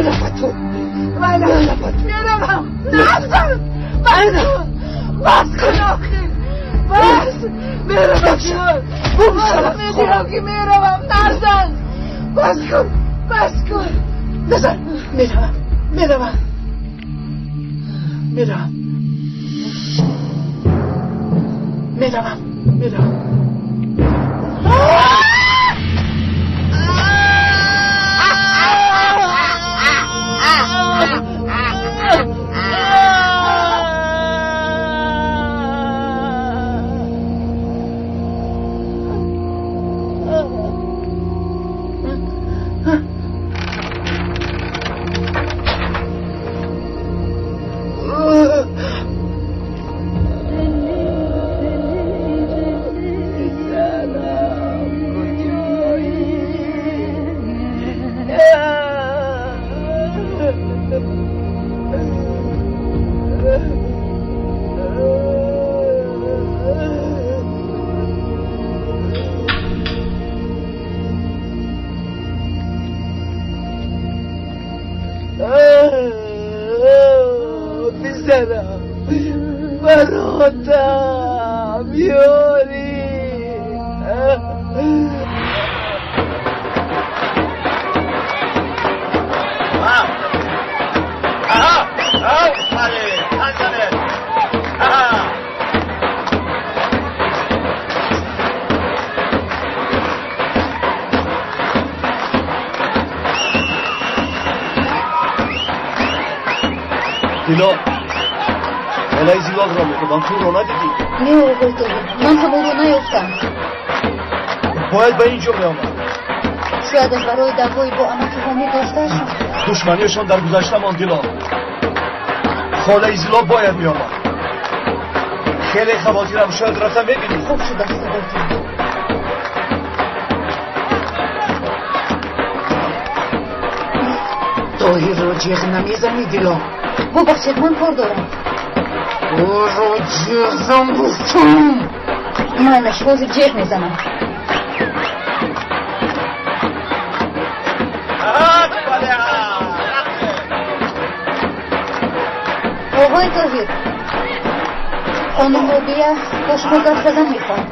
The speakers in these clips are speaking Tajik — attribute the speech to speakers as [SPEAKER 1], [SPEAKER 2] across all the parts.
[SPEAKER 1] Мерафту. Меравам. Назан. Бас кун. Бас кун охир. Бас. Меравам. Медиҳам ки меравам. Назан. Бас кун. Бас кун. Назан. Меравам. Меравам. Меравам. Меравам. Меравам. Баротам, ёри.
[SPEAKER 2] Дило, холаи Зилолро мекунам, туро надидӣ?
[SPEAKER 3] Не, оқои Тоҳир, ман ҳам ӯро наёфтам.
[SPEAKER 2] Бояд ба ин ҷо меомад.
[SPEAKER 3] Шояд аз барои даъвои бо амаки Ҳомид доштаашон.
[SPEAKER 2] Душманиашон дар гузаштамон, Дило. Холаи Зилол бояд меомад. Хеле хавотирам, шояд рафта мебинӣ.
[SPEAKER 3] Хуб шудааст, оқои Тоҳир.
[SPEAKER 1] Тоҳирро ҷеғ намезанӣ, Дило.
[SPEAKER 3] Бубахшед, ман кор дорам.
[SPEAKER 1] Ӯро ҷеғ зан гуфтам.
[SPEAKER 3] Майлаш, ҳозир ҷеғ мезанам. Оқои Тоҳир, хонум Робия бо шумо гап задан мехоҳад.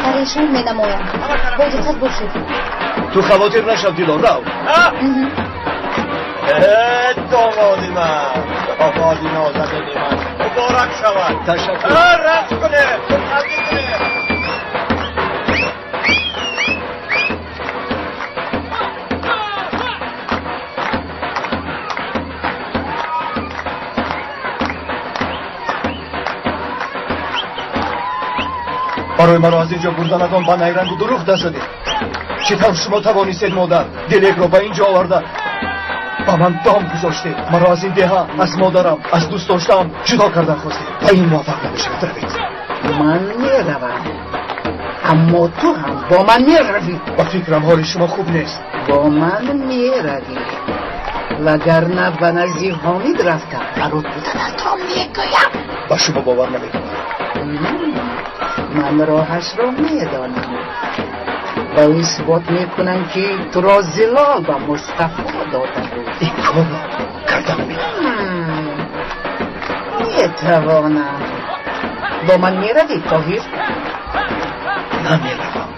[SPEAKER 3] Парешон менамоям. Бо диққат бошед.
[SPEAKER 2] Ту хавотир нашав, Дило, рав.
[SPEAKER 4] Домоди ман, домоди нозанини ман, муборак шавад.
[SPEAKER 2] Ташаккур.
[SPEAKER 4] Рақс кунед, хурсандӣ кунед.
[SPEAKER 2] Барои маро аз ин ҷо бурданатон ба найрангу дурӯғ дастадед. Чӣ тавр шумо тавонистед, модар, Делекро ба ин ҷо оварда ба ман дом гузоштед? Маро аз ин деҳа, аз модарам, аз дӯст доштаам ҷудо кардан хостед. Ба ин муваффақ намешавед. Равед.
[SPEAKER 1] Ман меравам, аммо ту ҳам бо ман меравӣ.
[SPEAKER 2] Ба фикрам ҳоли шумо хуб нест.
[SPEAKER 1] Бо ман меравӣ, вагарна ба назди Ҳомид рафта барот буданатро мегӯям.
[SPEAKER 2] Ба шумо бовар намекунам.
[SPEAKER 1] Ман роҳашро медонам. Ба ӯ исбот мекунам, ки туро Зилол ба Мустафо дода буд.
[SPEAKER 2] Ин корро карда наметавонам.
[SPEAKER 1] Метавонам. Бо ман меравӣ, Тоҳир?
[SPEAKER 2] Намеравам.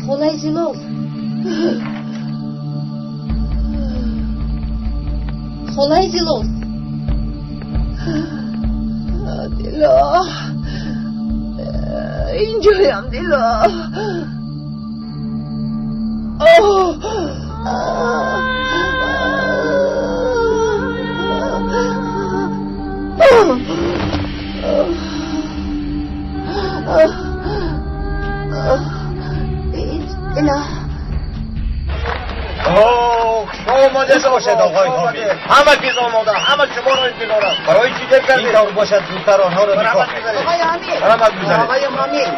[SPEAKER 3] Холаи Зилол. Холаи Зилол.
[SPEAKER 1] Дило, инҷоям, Дило.
[SPEAKER 3] Дило.
[SPEAKER 4] Омода бошед, оқои Ҳомид. Ҳама чиз омода, ҳама шуморо интизор аст. Барои чӣ дер кардед? Ин тавр бошад, зудтар онҳоро никоҳ мекунем.
[SPEAKER 1] Оқои Ҳомид.
[SPEAKER 4] Раҳмат гузаред.
[SPEAKER 1] Оқои Ҳомид.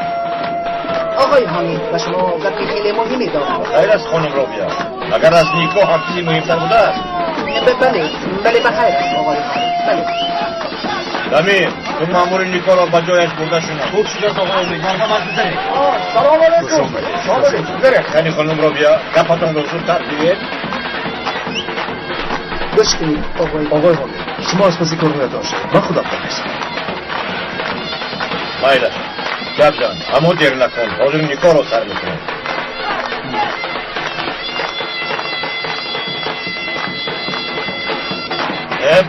[SPEAKER 1] Оқои Ҳомид, ба шумо гапи хеле муҳиме дорам.
[SPEAKER 4] Ғайр аз хонум Робия. Магар аз никоҳ ҳам чизе муҳимтар будааст?
[SPEAKER 1] Бале, бале, ба хайр аст, оғои ҳомид, бале.
[SPEAKER 4] Дамир, ту маъмури никоҳро ба ҷояш бурда шуна.
[SPEAKER 2] Хуб шудааст, оғои ҳомид, марҳамат бизанед.
[SPEAKER 4] Салом алейкум. Салом алейкум. Яъне хонумро бия, гапатонро зудтар гиред.
[SPEAKER 1] Гӯш кунед, оғои
[SPEAKER 2] оғои ҳомид, шумо аз паси корҳоятон шавед, ман худам мехезам.
[SPEAKER 4] Майлаш, гап зан, аммо дер накун, ҳозир никоҳро сар мекунем.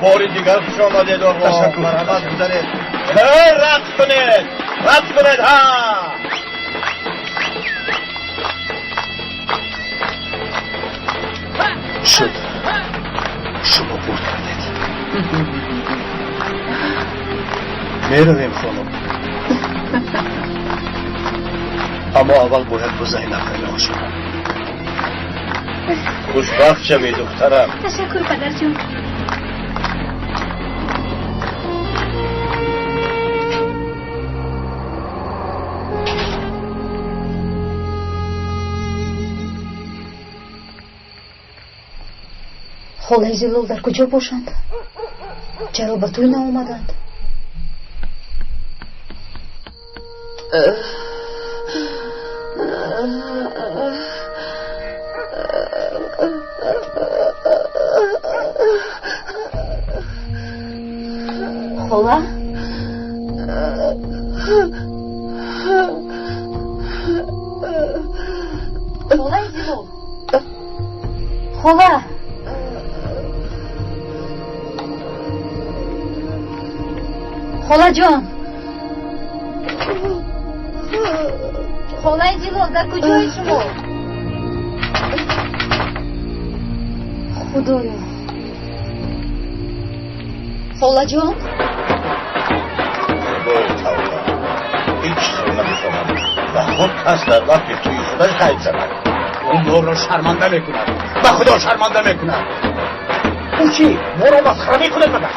[SPEAKER 4] Бори дигар хуш омадед, оғо.
[SPEAKER 2] Ташаккур.
[SPEAKER 4] Марҳамат гузаред. Рақс кунед, рақс кунед, ҳа.
[SPEAKER 2] Шуд, шумо бурд кардед. Меравем, хонум, аммо аввал бояд бо Зайнаб пайдо шавам.
[SPEAKER 4] Хушбахт шавӣ, духтарам.
[SPEAKER 3] Ташаккур, падарҷон. Холаи Зилол дар куҷо бошанд? Чаро ба тӯй наомаданд? Хола? Холаи Зилол? Хола? Холаҷон, холаи Зилол, дар куҷои шумо? Худоё, холаҷон.
[SPEAKER 4] Тавба, ҳеҷ чизро намефаҳмам. Ва худ кас дар вақти тӯи худаш қайд занад.
[SPEAKER 2] Ӯ моро шарманда мекунад, ба худо шарманда мекунад. Ӯ чӣ, моро масхара мекунад магар?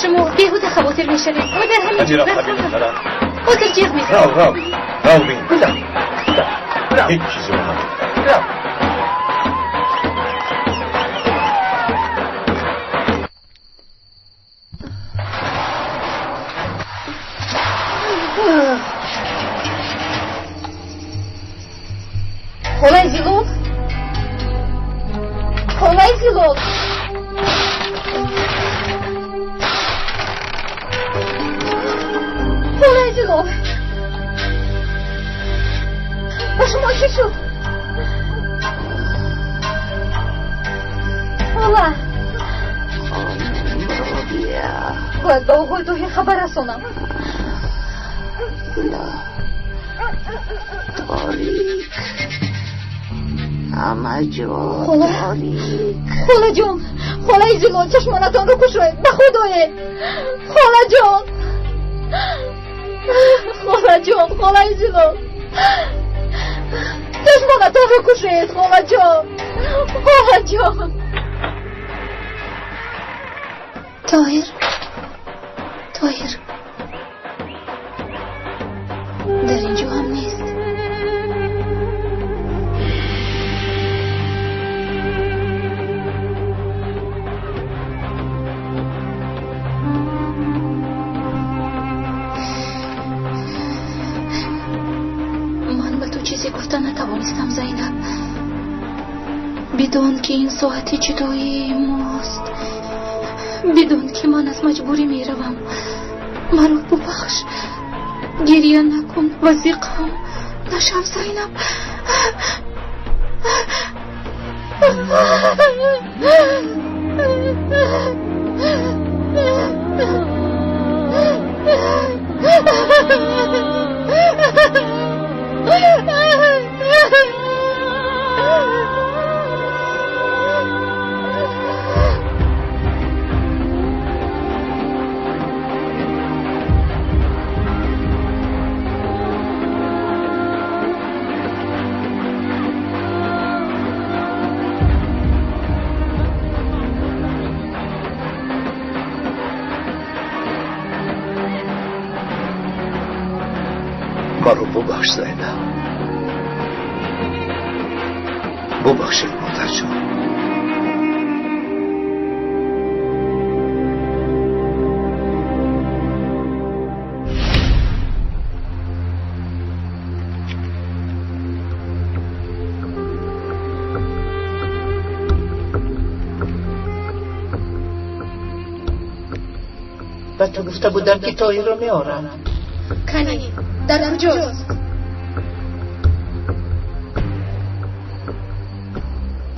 [SPEAKER 3] Шумо беҳуда хавотир мешавед. Ӯ дар ҳамин ҷо
[SPEAKER 4] Ҳамира қабил духтарам.
[SPEAKER 3] Ҳозир ҷиғ мезанад.
[SPEAKER 4] Рав, рав, рав бин.
[SPEAKER 2] Бирав, бирав.
[SPEAKER 4] Ҳеҷ чизро намефаҳмам.
[SPEAKER 2] Бирав.
[SPEAKER 3] Холаи Зилол? Холаи Зилол? Холаи Зилол, ба шумо чӣ шуд? Хола, бояд ба оғои Тоҳир хабар расонам.
[SPEAKER 1] Торик, ҳама ҷо
[SPEAKER 3] Хола?
[SPEAKER 1] торик.
[SPEAKER 3] Холаҷон, холаи Зилол, чашмонатонро кушоед, ба худое. Холаҷон, холаҷон, холаи Зилол, чашмонатонро кушоед, холаҷон, холаҷон. Тоҳир, Тоҳир дар ин ҷо ҳам нест. Ман ба ту чизе гуфта натавонистам, Зайнаб. Бидон, ки ин соати ҷудоии мост. Бидон, ки ман аз маҷбурӣ меравам. Маро бубахш, гирья накун ва зиқам нашав, Зайнаб.
[SPEAKER 2] Маро бубахш, Зайнаб. Бубахшед, модарҷон.
[SPEAKER 1] Ба ту гуфта будам, ки Тоҳирро меорам.
[SPEAKER 3] Кани, дар куҷост?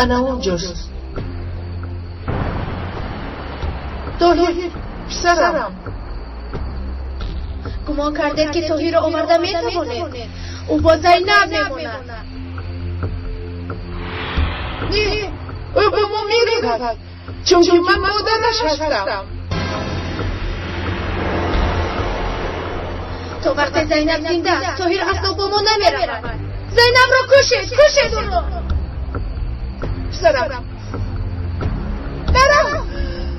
[SPEAKER 1] Ана онҷост. Тоҳир, писарам.
[SPEAKER 3] Гумон кардед, ки Тоҳирро оварда метавонед? Ӯ бо Зайнаб мемонад.
[SPEAKER 1] Не, ӯ бо мо меравад, чунки ман модараш ҳастам.
[SPEAKER 3] То вақте Зайнаб зинда аст, Тоҳир асло бо мо намеравад. Зайнабро кушед, кушед ӯро.
[SPEAKER 1] Писарам, нарав,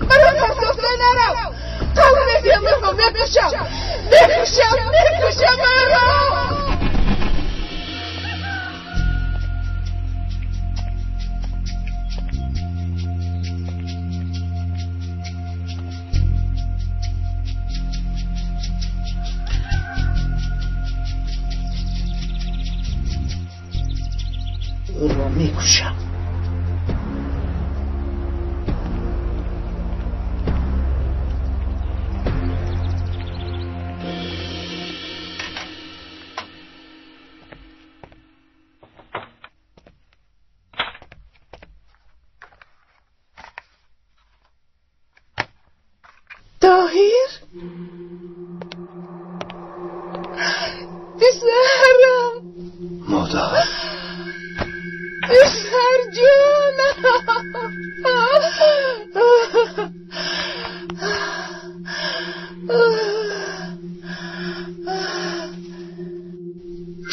[SPEAKER 1] маро партофта нарав. Қавл медиҳам, ӯро мекушам, мекушам, мекушам ӯро. Ӯро мекушам. Тоҳир, писарам.
[SPEAKER 2] Модар.
[SPEAKER 1] Писарҷонам.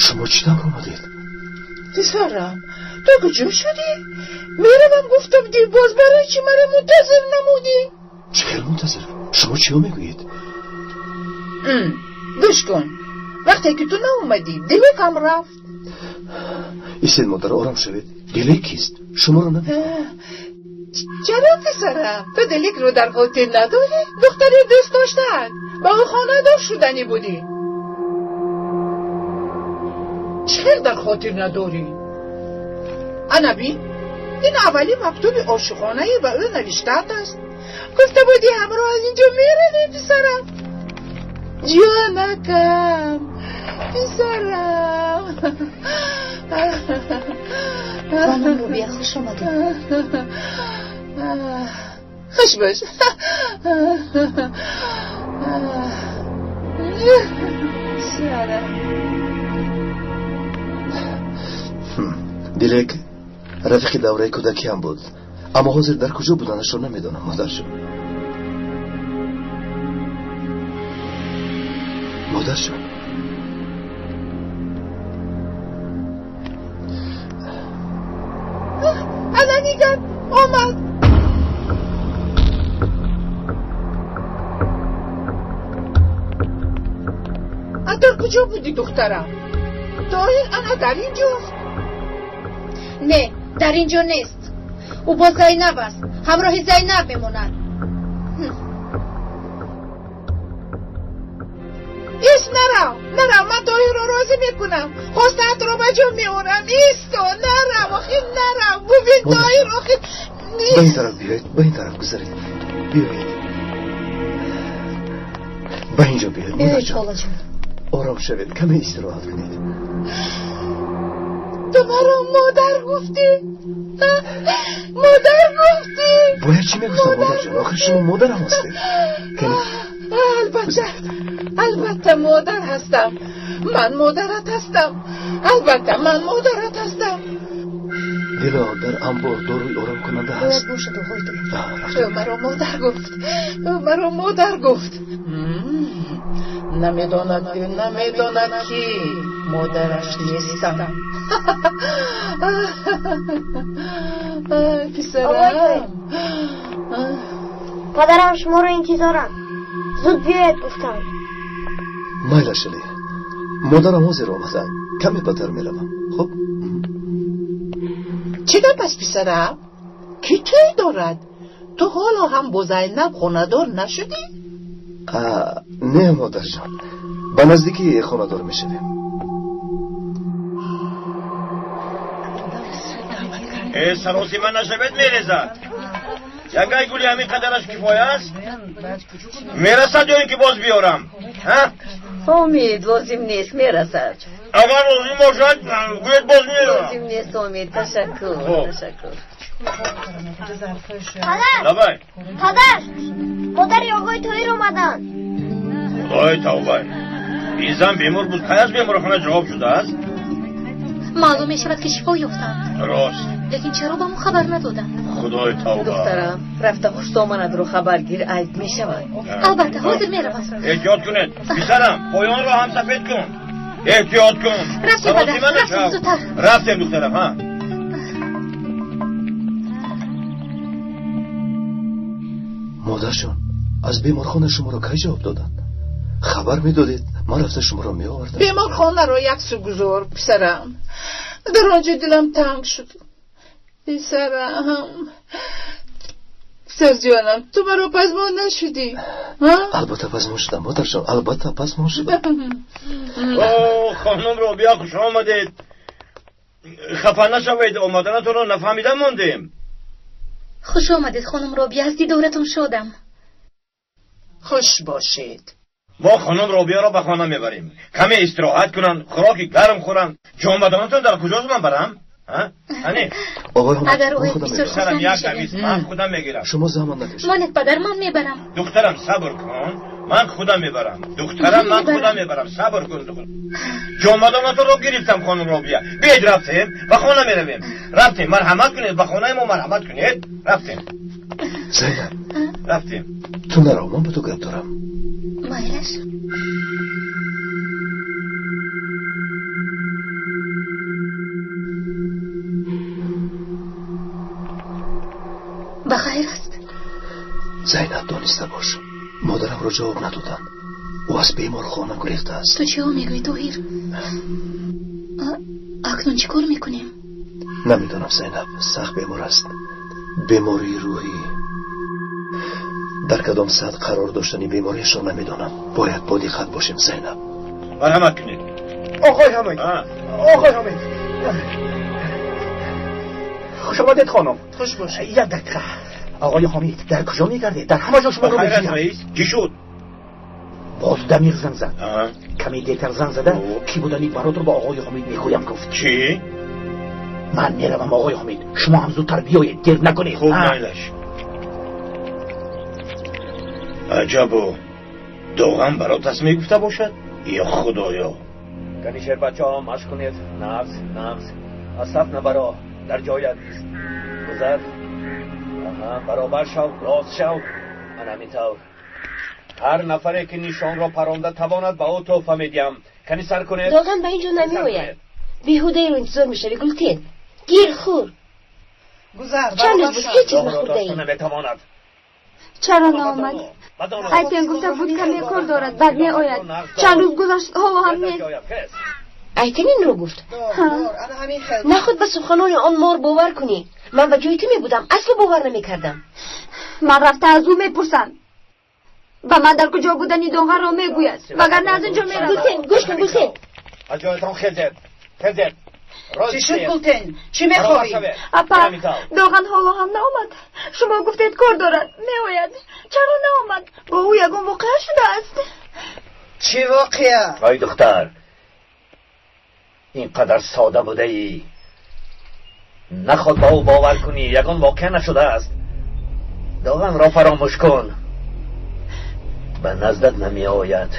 [SPEAKER 2] Шумо чӣ тавр омадед?
[SPEAKER 1] Писарам, ту куҷо шудӣ? Меравам гуфтам, ди боз барои чӣ маро мунтазир намудӣ?
[SPEAKER 2] Чӣ хел мунтазир? Шумо чиё мегӯед?
[SPEAKER 1] Гӯш кун, вақте ки ту наомадӣ, Диликам рафт.
[SPEAKER 2] Истед, модар, ором шавед. Дилик кист? Шуморо намефаҳмам.
[SPEAKER 1] Чаро, писарам? Ту Диликро дар хотир надорӣ? Духтари дӯст доштаат, ба ӯ хонадор шуданӣ будӣ. Чӣ хел дар хотир надорӣ? Ана бин, ин аввалин мактуби ошиқонае ба ӯ навиштаат аст. Гуфта будӣ ҳамроҳ аз инҷо меравем, писарам. Ҷонакам, писарам.
[SPEAKER 3] Хонум Рубия, хуш омадед.
[SPEAKER 1] Хуш бош. Писарам.
[SPEAKER 2] Дилек рафиқи давраи кӯдакиам буд, аммо ҳозир дар куҷо буданашро намедонам, модарҷон. Модарҷон,
[SPEAKER 1] ана нигар, омад. Дар куҷо будӣ, духтарам? Тоҳир ана дар ин ҷост.
[SPEAKER 3] Не, дар ин ҷо нест. Ӯ бо Зайнаб аст, ҳамроҳи Зайнаб мемонад.
[SPEAKER 1] Ист, нарав, нарав, ман Тоҳирро розӣ мекунам. Хостаатро ба ҷо меорам. Исто, нарав, охир нарав. Бубин, Тоҳир, охир.
[SPEAKER 2] Ба ин тараф биёед, ба ин тараф гузаред. Биёед. Ба ин ҷо биёед, модарҷон. Ором шавед, каме истироҳат кунед.
[SPEAKER 1] Ту маро модар гуфтӣ? Модар гуфтӣ?
[SPEAKER 2] Бояд чӣ мегуфтам, модарҷон? Охир шумо модарам ҳастед.
[SPEAKER 1] Албатта, албатта модар ҳастам. Ман модарат ҳастам. Албатта ман модарат ҳастам.
[SPEAKER 2] Дило, дар анбор доруи оромкунанда ҳаст.
[SPEAKER 3] Бояд бошад, оғои Тоҳир.
[SPEAKER 1] Ӯ маро модар гуфт. Ӯ маро модар гуфт. Намедонад, ӯ намедонад, ки модараш нестам. Писарам.
[SPEAKER 5] Падарам шуморо интизоранд. Зуд биёед гуфтанд.
[SPEAKER 2] Майлаш, Али, модарам ҳозир омаданд. Каме баъдтар меравам. Хуб?
[SPEAKER 1] Чӣ гап аст, писарам? Кӣ тӯй дорад? Ту ҳоло ҳам бо Зайнаб хонадор нашудӣ?
[SPEAKER 2] Не, модарҷон, ба наздикӣ хонадор мешавем.
[SPEAKER 4] Саросима нашавед, мерезад. Ягай гули ҳамин қадараш кифоя аст? Мерасад ё ин ки боз биёрам?
[SPEAKER 6] Омид, лозим нест, мерасад.
[SPEAKER 4] Агар лозим бошад, гӯед, боз меёрам.
[SPEAKER 6] Лозим нест, Омид, ташаккур, ташаккур.
[SPEAKER 5] Падар!
[SPEAKER 4] Давай.
[SPEAKER 5] Падар! Модари оғои Тоҳир омаданд.
[SPEAKER 4] Худои тавба, ин зан бемор буд, кай аз беморхона ҷавоб шудааст?
[SPEAKER 3] Маълум мешавад, ки шифо ёфтанд.
[SPEAKER 4] Рост.
[SPEAKER 3] Лекин чаро ба мо хабар надоданд?
[SPEAKER 4] Худои тавба.
[SPEAKER 6] Духтарам, рафта хуштоманадро хабар гир, айб мешавад.
[SPEAKER 3] Албатта, ҳозир меравам.
[SPEAKER 4] Эҳтиёт кунед, писарам, поёнро ҳам сафед кун. Эҳтиёт кун.
[SPEAKER 3] Рафтем, падар, рафтем, зудтар.
[SPEAKER 4] Рафтем, духтарам, ҳа.
[SPEAKER 2] Модарҷон, аз беморхона шуморо кай ҷавоб доданд? Хабар медодед, ман рафта шуморо меовардам.
[SPEAKER 1] Беморхонаро як су гузор, писарам. Дар он ҷо дилам танг шуд. Писарам, писарҷонам, ту маро пазмон нашудӣ?
[SPEAKER 2] Албатта пазмон шудам, модарҷон, албатта пазмон шудам.
[SPEAKER 4] О, хонум Робия, хуш омадед. Хафа нашавед, омаданатонро нафаҳмида мондем.
[SPEAKER 3] Хуш омадед, хонум Робия, аз дидоратон шодам.
[SPEAKER 1] Хуш бошед.
[SPEAKER 4] Мо хонум Робияро ба хона мебарем, каме истироҳат кунанд, хӯроки гарм хӯранд. Ҷомадонатон дар куҷост, ман барам?
[SPEAKER 3] Агар ояд, бисёр
[SPEAKER 4] Писарам,
[SPEAKER 3] хурсанд
[SPEAKER 4] як
[SPEAKER 3] мешавем.
[SPEAKER 4] давиз, ман худам мегирам.
[SPEAKER 2] Шумо заҳмат накашед.
[SPEAKER 3] Монед, падар, ман мебарам.
[SPEAKER 4] Духтарам, сабр кун, ман худам мебарам. Духтарам, ман худам мебарам, сабр кун. Ҷомадонатонро гирифтам, хонум Робия. Биед, рафтем, ба хона меравем. Рафтем, марҳамат кунед, ба хонаи мо марҳамат кунед. Рафтем.
[SPEAKER 2] Зайнаб.
[SPEAKER 4] Рафтем.
[SPEAKER 2] Ту наро, ман ба ту гап дорам.
[SPEAKER 3] Майлаш. Ба хайр аст?
[SPEAKER 2] Зайнаб, дониста бош, модарамро ҷавоб надоданд. Ӯ аз беморхона гурехтааст.
[SPEAKER 3] Ту чиҳо мегӯӣ, Тоҳир? Акнун чӣ кор мекунем?
[SPEAKER 2] Намедонам, Зайнаб, сахт бемор аст. Бемории рӯҳӣ. Дар кадом сатҳ қарор доштани бемориашро намедонам. Бояд бо диққат бошем, Зайнаб.
[SPEAKER 4] Марҳамат кунед.
[SPEAKER 7] Оғои Ҳамид, оғои Ҳамид, хуш омадед, хонум.
[SPEAKER 1] Хуш бошед.
[SPEAKER 7] Як дақиқа, оғои Ҳомид, дар куҷо мегардед? Дар ҳама ҷо шуморо
[SPEAKER 4] Ба хайр аст,
[SPEAKER 7] меҷӯям.
[SPEAKER 4] Раис, чӣ шуд?
[SPEAKER 7] Боз Дамир занг зад. Каме дертар занг зада, кӣ будани баротро ба оғои Ҳомид мегӯям, гуфт.
[SPEAKER 4] Чӣ?
[SPEAKER 7] Ман меравам, оғои Ҳомид, шумо ҳам зудтар биёед, дер накунед.
[SPEAKER 4] Хуб, майлаш. Аҷабо, доғам барот аст мегуфта бошад? Ё худоё.
[SPEAKER 8] Кани, шербачаҳо, машқ кунед. Нағз, нағз, аз саф набаро, дар ҷоят бист. Гузар. Аҳа, баробар шав, рост шав. Ана ҳамин тавр. Ҳар нафаре ки нишонро паронда тавонад, ба ӯ тӯҳфа медиҳам. Кани, сар кунед.
[SPEAKER 5] Доған ба ин ҷо намеояд. Беҳудаеро интизор мешавӣ, Гултен. Гир, хӯр.
[SPEAKER 1] Гузар.
[SPEAKER 5] Чанд рӯз буд, ҳеҷ чиз
[SPEAKER 8] Роҳро
[SPEAKER 5] нахӯрдаӣ.
[SPEAKER 8] дошта наметавонад.
[SPEAKER 9] Чаро наомад? Айтен гуфта буд, каме кор дорад, баъд меояд. Чанд рӯз гузашт, ҳоло ҳам нест.
[SPEAKER 5] Айтен инро гуфт? Наход ба суханони он мор бовар кунӣ. Ман ба ҷои ту мебудам, асло бовар намекардам.
[SPEAKER 9] Ман рафта аз ӯ мепурсам. Ба ман дар куҷо будани Доғанро мегӯяд, вагарна аз ин ҷо меравам.
[SPEAKER 5] Гултен, гӯш кун, Гултен.
[SPEAKER 8] Аз ҷоятон хезед, хезед.
[SPEAKER 1] Чӣ шуд, Гултен? Чӣ мехоҳӣ?
[SPEAKER 9] Апа, Доған ҳоло ҳам наомад. Шумо гуфтед, кор дорад, меояд. Чаро наомад? Бо ӯ ягон воқеа шудааст?
[SPEAKER 1] Чӣ воқеа?
[SPEAKER 8] Ой, духтар, ин қадар сода будаӣ. Наход ба ӯ бовар кунӣ, ягон воқеа нашудааст. Доғанро фаромӯш кун. Ба наздат намеояд.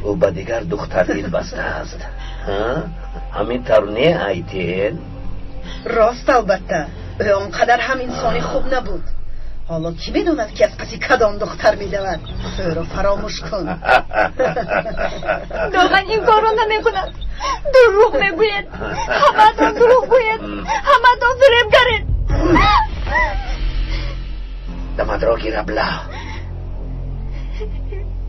[SPEAKER 8] Ӯ ба дигар духтар дил бастааст. Ҳамин тавр не, Айтен?
[SPEAKER 10] Рост, албатта, ӯ он қадар ҳам инсони хуб набуд. Ҳоло кӣ медонад, ки аз паси кадом духтар медавад? Ӯро фаромӯш кун.
[SPEAKER 9] Доған ин корро намекунад. Дурӯғ мегӯяд. Ҳамаатон дурӯғ гӯяд, ҳамаатон фиребгаред.
[SPEAKER 8] Дамадро гирабла.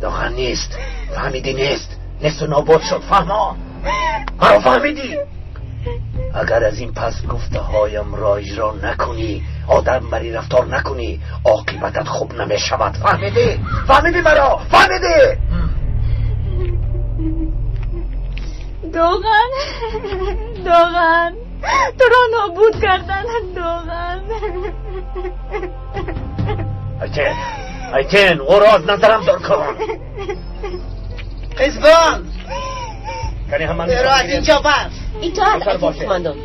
[SPEAKER 8] Доған нест, фаҳмидӣ? Нест, несту нобуд шуд, фаҳмо? Маро фаҳмидӣ? Агар аз ин пас гуфтаҳоямро иҷро накунӣ, одам барӣ рафтор накунӣ, оқибатат хуб намешавад. Фаҳмидӣ? Фаҳмидӣ маро? Фаҳмидӣ?
[SPEAKER 9] Доған, Доған, туро нобуд кардан, Доған.
[SPEAKER 8] Айтен, Айтен, ӯро аз назарам дур кун.
[SPEAKER 1] Қизбон,
[SPEAKER 8] кани ҳама
[SPEAKER 1] ӯро аз инҷо бар.
[SPEAKER 5] Итоат, азиз кумандон.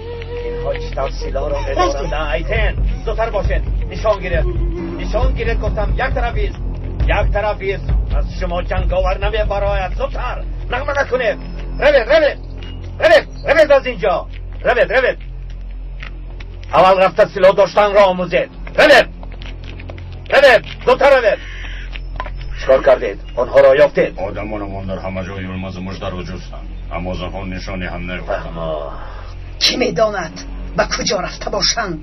[SPEAKER 8] Инҳо чӣ тавр силоҳро медоранд? Айтен, зудтар бошед. Нишон гиред, нишон гиред, гуфтам. Як тараф ист, як тараф ист. Аз шумо ҷанговар намебарояд. Зудтар, нағма накунед. Равед, равед, равед, равед аз инҷо. Равед, равед. Аввал рафта силоҳ доштанро омӯзед. Равед, равед, зудтар равед. Чикор кардед? Онҳоро ёфтед?
[SPEAKER 11] Одамонамон дар ҳама ҷой Юлмазу Муждаро ҷустанд, аммо аз онҳо нишоне ҳам наёфтанд.
[SPEAKER 10] Кӣ медонад ба куҷо рафта бошанд?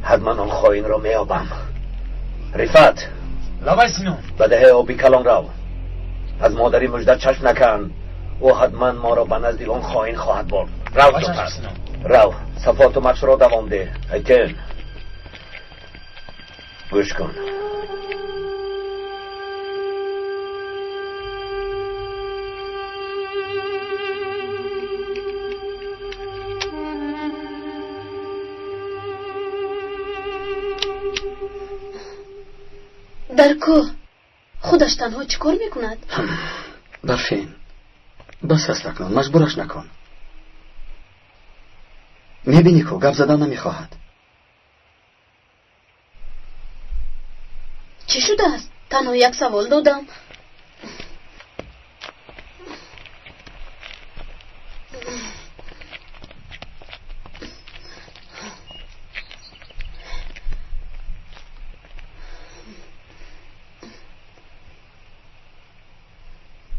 [SPEAKER 8] Ҳатман он хоинро меёбам. Рифат,
[SPEAKER 12] лабай сино,
[SPEAKER 8] ба деҳаи оби калон рав. Аз модари Мужда чашм накан. Ӯ ҳатман моро ба назди он хоин хоҳад бурд. Рав зудтар, рав. Сафоту машқро давом деҳ. Айтен, гӯш кун.
[SPEAKER 3] Дар кӯҳ худаш танҳо чӣ кор мекунад?
[SPEAKER 2] Барфин, бас аст акнун, маҷбураш накун. Мебинӣ ку, гап задан намехоҳад.
[SPEAKER 3] Чӣ шудааст? Танҳо як савол додам.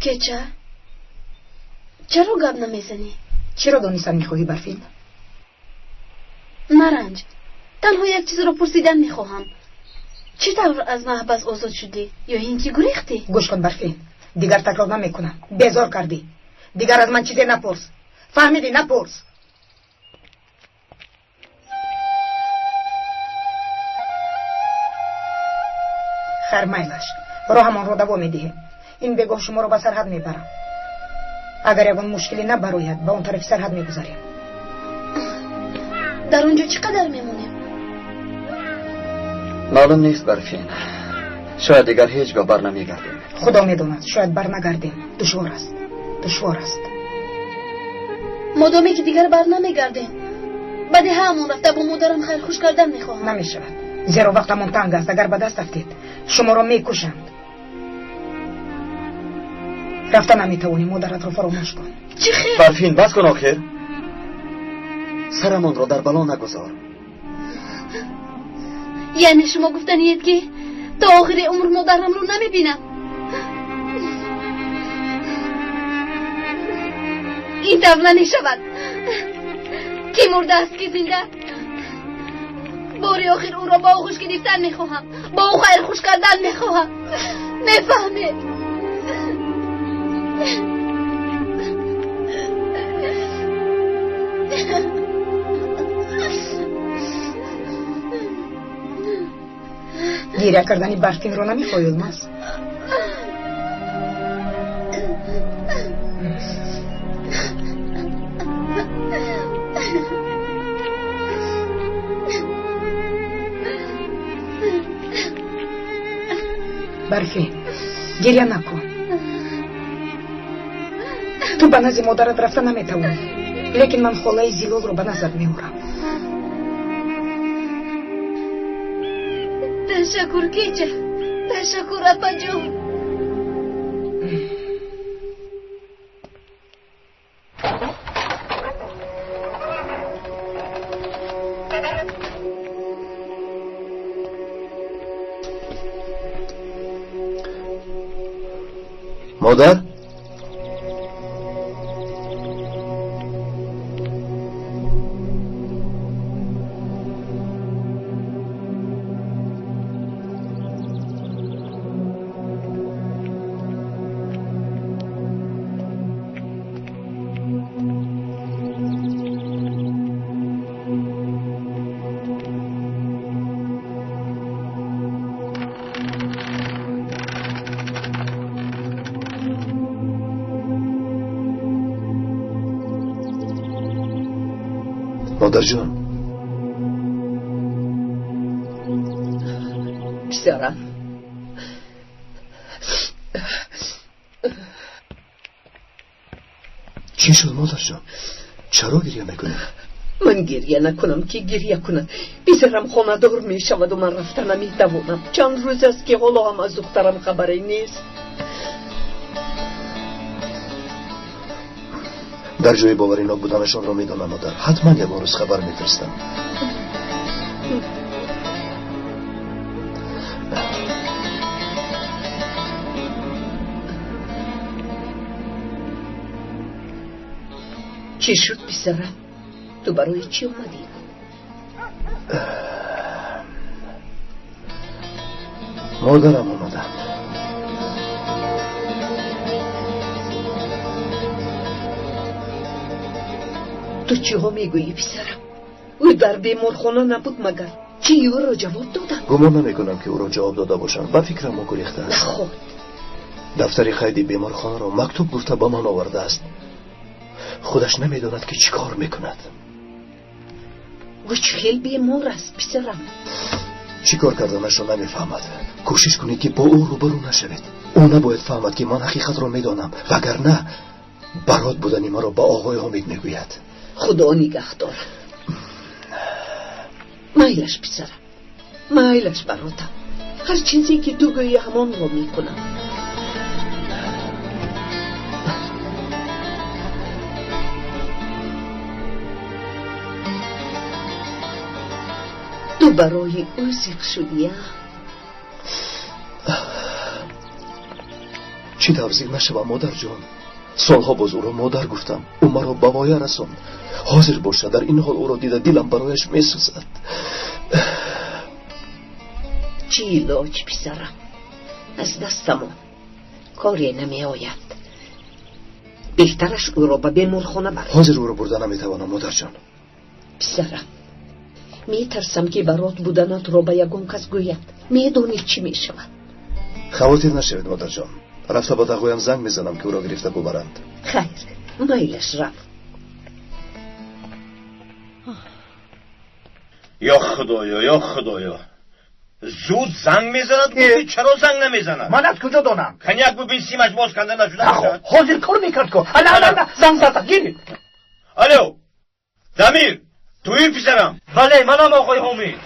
[SPEAKER 3] Кеча, чаро гап намезанӣ?
[SPEAKER 10] Чиро донистан мехоҳӣ, Барфин?
[SPEAKER 3] Наранҷ, танҳо як чизро пурсидан мехоҳам. Чӣ тавр аз маҳбас озод шудӣ ё ин ки гурехтӣ?
[SPEAKER 10] Гӯш кун, Барфин, дигар такрор намекунам. Безор кардӣ. Дигар аз ман чизе напурс. Фаҳмидӣ? Напурс. Хайр, майлаш, роҳамонро давом медиҳем. Ин бегоҳ шуморо ба сарҳад мебарам. Агар ягон мушкиле набарояд, ба он тарафи сарҳад мегузарем.
[SPEAKER 3] Дар он ҷо чӣ қадар мемонем?
[SPEAKER 2] Маълум нест, Барфин. Шояд дигар ҳеҷ гоҳ бар намегардем.
[SPEAKER 10] Худо медонад, шояд бар нагардем. Душвор аст, душвор аст.
[SPEAKER 3] Модоме ки дигар бар намегардем, ба деҳаамон рафта бо модарам хайрхуш кардан мехоҳам.
[SPEAKER 10] Намешавад, зеро вақтамон танг аст. Агар ба даст афтед, шуморо мекушанд. Рафта наметавонӣ, модаратро фаромӯш кун.
[SPEAKER 3] Чӣ хел?
[SPEAKER 2] Барфин, бас кун охир. Сарамонро дар бало нагузор.
[SPEAKER 3] Яъне шумо гуфтаниед, ки то охири умр модарамро намебинам? Ин тавр намешавад. Ки мурдааст, ки зинда, бори охир ӯро ба оғӯш гирифтан мехоҳам, бо ӯ хайрхуш кардан мехоҳам. Мефаҳмед?
[SPEAKER 10] Гиря кардани Барфинро намехоҳӣ, Юлмаз? Барфин, гиря накун. Ту ба назди модарат рафта наметавонӣ, лекин ман холаи Зилолро ба назар меорам.
[SPEAKER 3] Ташаккур, кеча, ташаккур, апаҷон.
[SPEAKER 2] Модар? Модарҷон.
[SPEAKER 6] Писарам.
[SPEAKER 2] Чӣ шуд, модарҷон? Чаро гирья мекунед?
[SPEAKER 6] Ман гирья накунам, ки гирья кунад? Писарам хонадор мешаваду ман рафта наметавонам. Чанд рӯз аст, ки ҳоло ҳам аз духтарам хабаре нест.
[SPEAKER 2] Дар ҷои боваринок буданашонро медонам, модар. Ҳатман ягон рӯз хабар мефиристам.
[SPEAKER 6] Чӣ шуд, писарам? Ту барои чӣ омадӣ?
[SPEAKER 2] Модарам омаданд.
[SPEAKER 6] Ту чиҳо мегӯӣ, писарам? Ӯ дар беморхона набуд магар? Чӣ ӯро ҷавоб доданд?
[SPEAKER 2] Гумон намекунам, ки ӯро ҷавоб дода бошанд. Ба фикрам, ӯ гурехтааст.
[SPEAKER 6] Наход.
[SPEAKER 2] Дафтари қайди беморхонаро мактуб гуфта ба ман овардааст. Худаш намедонад, ки чӣ кор мекунад.
[SPEAKER 6] Ӯ чӣ хел бемор аст, писарам?
[SPEAKER 2] Чӣ кор карданашро намефаҳмад. Кӯшиш кунед, ки бо ӯ рӯбарӯ нашавед. Ӯ набояд фаҳмад, ки ман ҳақиқатро медонам, вагарна барот будани маро ба оғои Ҳомид мегӯяд.
[SPEAKER 6] Худо нигаҳ дорад. Майлаш, писарам, майлаш, баротам. Ҳар чизе ки ту гӯӣ, ҳамонро мекунам. Ту барои ӯ зиқ шудия?
[SPEAKER 2] Чӣ тавр зиқ нашавам, модарҷон? Солҳо боз ӯро модар гуфтам. Ӯ маро ба воя расонд. Ҳозир бошад, дар ин ҳол ӯро дида, дилам барояш месӯзад.
[SPEAKER 6] Чӣ илоҷ, писарам? Аз дастамон коре намеояд. Беҳтараш ӯро ба беморхона бар.
[SPEAKER 2] Ҳозир ӯро бурда наметавонам, модарҷон.
[SPEAKER 6] Писарам, метарсам, ки барот буданатро ба ягон кас гӯяд. Медонӣ, чӣ мешавад.
[SPEAKER 2] Хавотир нашавед, модарҷон. Рафта ба тағоям занг мезанам, ки ӯро гирифта бубаранд.
[SPEAKER 6] Хайр, майлаш, рафт.
[SPEAKER 4] Ё худоё, ё худоё, зуд занг мезанад, гуфти, чаро занг намезанад?
[SPEAKER 7] Ман аз куҷо донам?
[SPEAKER 4] Коньяк бубин, симаш боз канда нашуда.
[SPEAKER 7] Ҳозир кор мекард ко. Ана, ана, ана, занг зада, гиред.
[SPEAKER 4] Алло, Дамир, туи, писарам?
[SPEAKER 8] Бале, манам, оғои Ҳомид.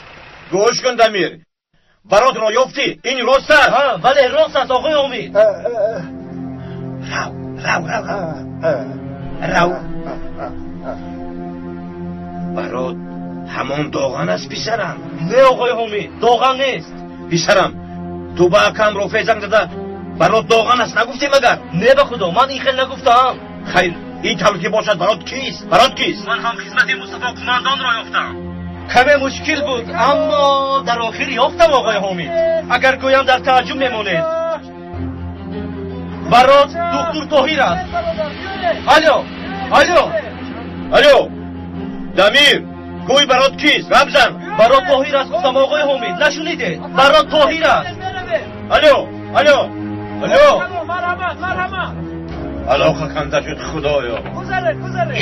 [SPEAKER 4] Гӯш кун, Дамир, баротро ёфтӣ? Ин рост аст?
[SPEAKER 8] Бале, рост аст, оғои Ҳомид.
[SPEAKER 4] Рав, рав, рав, рав. Барот ҳамон Доған аст, писарам?
[SPEAKER 8] Не, оғои Ҳомид, Доған нест.
[SPEAKER 4] Писарам, ту ба акам Рофеъ занг зада, барот Доған аст нагуфтӣ магар?
[SPEAKER 8] Не, ба худо, ман ин хел нагуфтаам.
[SPEAKER 4] Хайр, ин тавр ки бошад, барот кист? Барот кист?
[SPEAKER 8] Ман ҳам хизмати Мустафо қумандонро ёфтам. Каме мушкил буд, аммо дар охир ёфтам, оғои Ҳомид. Агар гӯям, дар тааҷҷуб мемонед. Барот духтур Тоҳир аст. Алло, алло.
[SPEAKER 4] Алло, Дамир, гӯй, барот кист? Гап зан.
[SPEAKER 8] Барот Тоҳир аст, гуфтам, оғои Ҳомид. Нашунидед? Барот Тоҳир аст.
[SPEAKER 4] Алло, алло, алло. Алоқа канда шуд, худоё.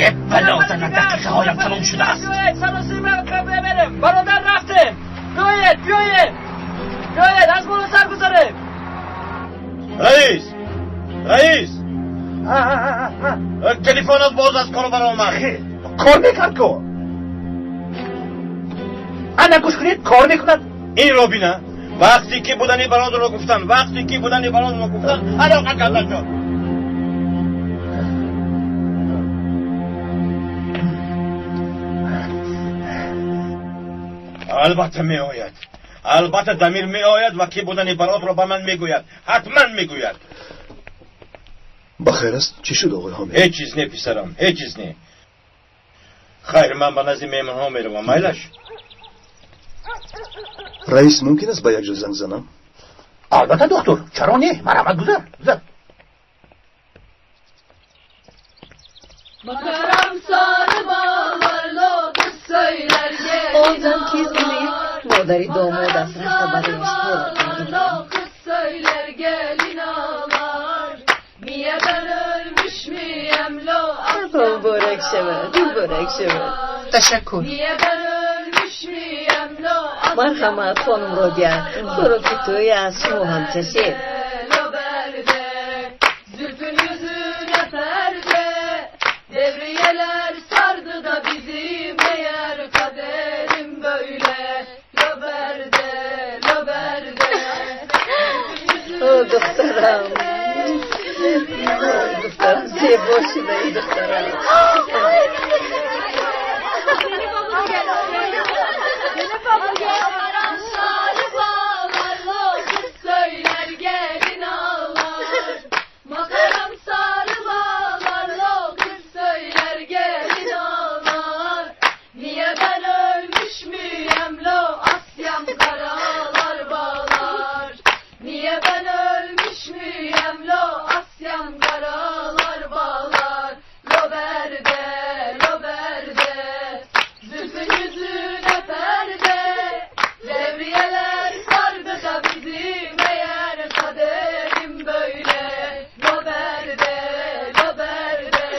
[SPEAKER 7] Е, балозана, дақиқаҳоям тамом шудааст.
[SPEAKER 12] Бародар, рафтем. Биёед, биёед, биёед, аз боло сар гузарем.
[SPEAKER 4] Раис, раис, телефонат боз аз кор баромад.
[SPEAKER 7] Кор мекард ко. Ана, гӯш кунед, кор мекунад.
[SPEAKER 4] Инро бина, вақте ки будани бародарро гуфтан, вақте ки будани бародарро гуфтан, алоқа карда шуд. Албатта меояд, албатта Дамир меояд ва ки будани баротро ба ман мегӯяд, ҳатман мегӯяд.
[SPEAKER 2] Ба хайр аст? Чӣ шуд, оғои Ҳомид?
[SPEAKER 4] Ҳеҷ чиз не, писарам, ҳеҷ чиз не. Хайр, ман ба назди меҳмонҳо меравам, майлаш.
[SPEAKER 2] Раис, мумкин аст ба як ҷо занг занам?
[SPEAKER 7] Албатта, духтур, чаро не? Марҳамат, гузар, гузар.
[SPEAKER 12] Bakarım sarı bağlarla kız söyler gelin.
[SPEAKER 6] Он зан кист, Дилек? Модари домод аст, рафта барояш пола.
[SPEAKER 12] Kız söyler gelin ağlar. Niye ben ölmüş müyem lo?
[SPEAKER 6] Муборак шавад, муборак шавад.
[SPEAKER 1] Ташаккур.
[SPEAKER 6] Марҳамат, хонум Робия, хӯроки тӯй аз шумо ҳам чашед.
[SPEAKER 13] Devriyeler sardı da bizi meğer kaderim böyle. Loberde, loberde.
[SPEAKER 6] О, духтарам. Духтарам, зебо шудаи, духтарам.
[SPEAKER 13] Söyler gelin ağlar. Makaram sarı bağlar, lo kız söyler gelin ağlar. Niye ben ölmüş müyem lo Asya'm karalar bağlar. Niye ben ölmüş müyem lo Asya'm karalar bağlar. Loberde, loberde, zülfün yüzüne perde. Devriyeler sardı da bizi meğer kaderim böyle. Loberde, loberde,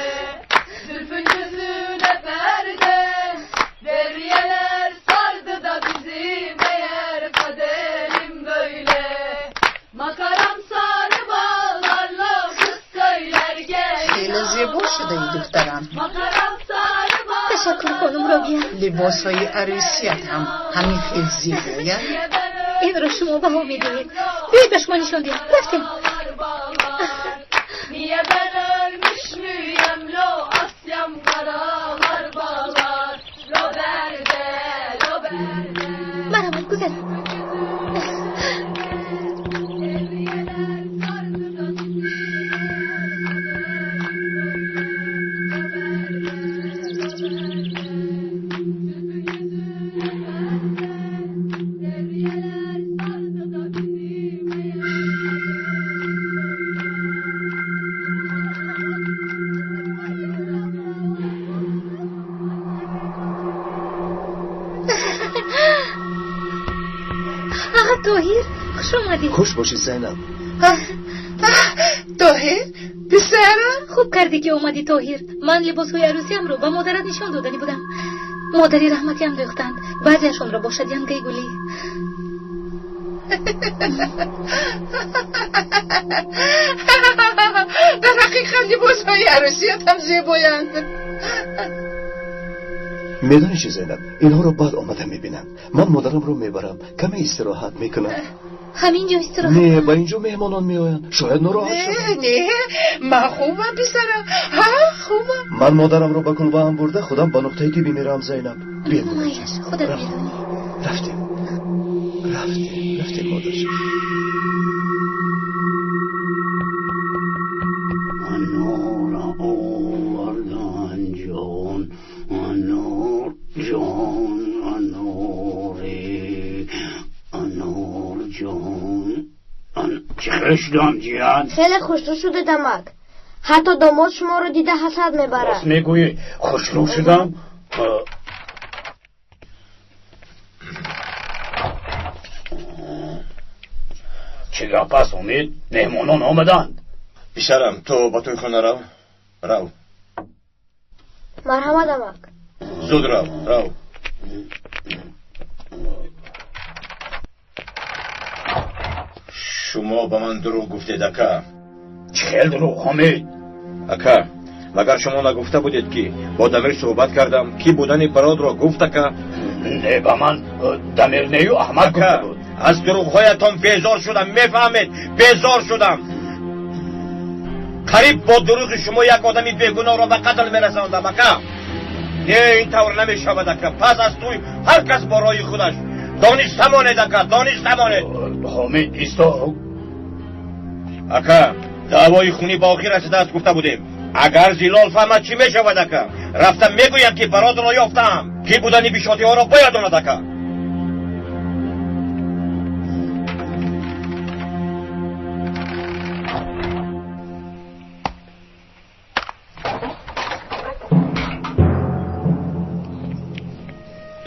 [SPEAKER 13] zülfün yüzüne perde. Devriyeler sardı da bizi meğer kaderim böyle. Makaram sarı bağlarla kız söyler gel.
[SPEAKER 1] Хеле зебо шудаи, духтарам.
[SPEAKER 13] Makaram sarı
[SPEAKER 3] Ташаккур, хонум Робия.
[SPEAKER 1] Либосҳои арӯсият ҳам ҳамин хел зебоянд.
[SPEAKER 3] Инро шумо баҳо медиҳед. Биёед ба шумо нишон диҳам. Рафтем.
[SPEAKER 13] Niye ben ölmüş müyem lo Asya'm karalar bağlar. Loberde, loberde.
[SPEAKER 3] Марҳамат, гузар. Аға, Тоҳир, хуш омадӣ.
[SPEAKER 2] Хуш бошӣ, Зайнаб.
[SPEAKER 1] Тоҳир, писарам.
[SPEAKER 3] Хуб кардӣ ки омадӣ, Тоҳир. Ман либосҳои арӯсиамро ба модарат нишон доданӣ будам. Модари раҳматиам дӯхтанд. Баъзеашонро бошад янгаи гулӣ.
[SPEAKER 1] Дар ҳақиқат либосҳои арӯсият ҳам зебоянд.
[SPEAKER 2] Медонӣ чӣ, Зайнаб, инҳоро баъд омада мебинам. Ман модарамро мебарам, каме истироҳат мекунам.
[SPEAKER 3] Ҳамин ҷо истироҳат?
[SPEAKER 2] Не, ба ин ҷо меҳмонон меоянд, шояд нороҳат шаванд.
[SPEAKER 1] Не, ман хубам, писарам, ҳа, хубам.
[SPEAKER 2] Ман модарамро ба кулбаам бурда, худам ба нуқтаи тиббӣ меравам, Зайнаб. Биё.
[SPEAKER 3] Майлаш, худат медонӣ.
[SPEAKER 2] Рафтем, рафтем, рафтем, модарҷон.
[SPEAKER 14] Анор овардан ҷон, анор ҷон, аноре, анор ҷон. Чӣ хел шудам, ҷиян?
[SPEAKER 9] Хеле хушрӯ шуда, дамак. Ҳатто домод шуморо дида ҳасад мебарад.
[SPEAKER 14] Рост мегӯӣ, хушрӯ шудам? Чӣ гап аст, Умид? Меҳмонон омаданд.
[SPEAKER 4] Писарам, ту ба тӯйхона рав, рав.
[SPEAKER 9] Марҳамат, амак.
[SPEAKER 4] Зуд рав, рав. Шумо ба ман дурӯғ гуфтед, ака.
[SPEAKER 14] Чӣ хел дурӯғ, Ҳомид?
[SPEAKER 4] Ака, магар шумо нагуфта будед, ки бо Дамир суҳбат кардам, кӣ будани Бародро гуфт, ака?
[SPEAKER 14] Не, ба ман Дамир нею, Аҳмад гуфта буд.
[SPEAKER 4] Аз дурӯғҳоятон безор шудам, мефаҳмед, безор шудам. Қариб бо дурӯғи шумо як одами бегуноҳро ба қатл мерасондам, ака. Не, ин тавр намешавад, ака. Пас аз тӯй ҳар кас бо роҳи худаш. Дониста монед, ака, дониста монед.
[SPEAKER 14] Ҳомид, исто.
[SPEAKER 4] Ака, даъвои хунӣ ба охир расидааст, гуфта будем. Агар Зилол фаҳмад, чӣ мешавад, ака? Рафта мегӯям, ки Бародро ёфтаам. Кӣ будани бишотиҳоро бояд донад, ака.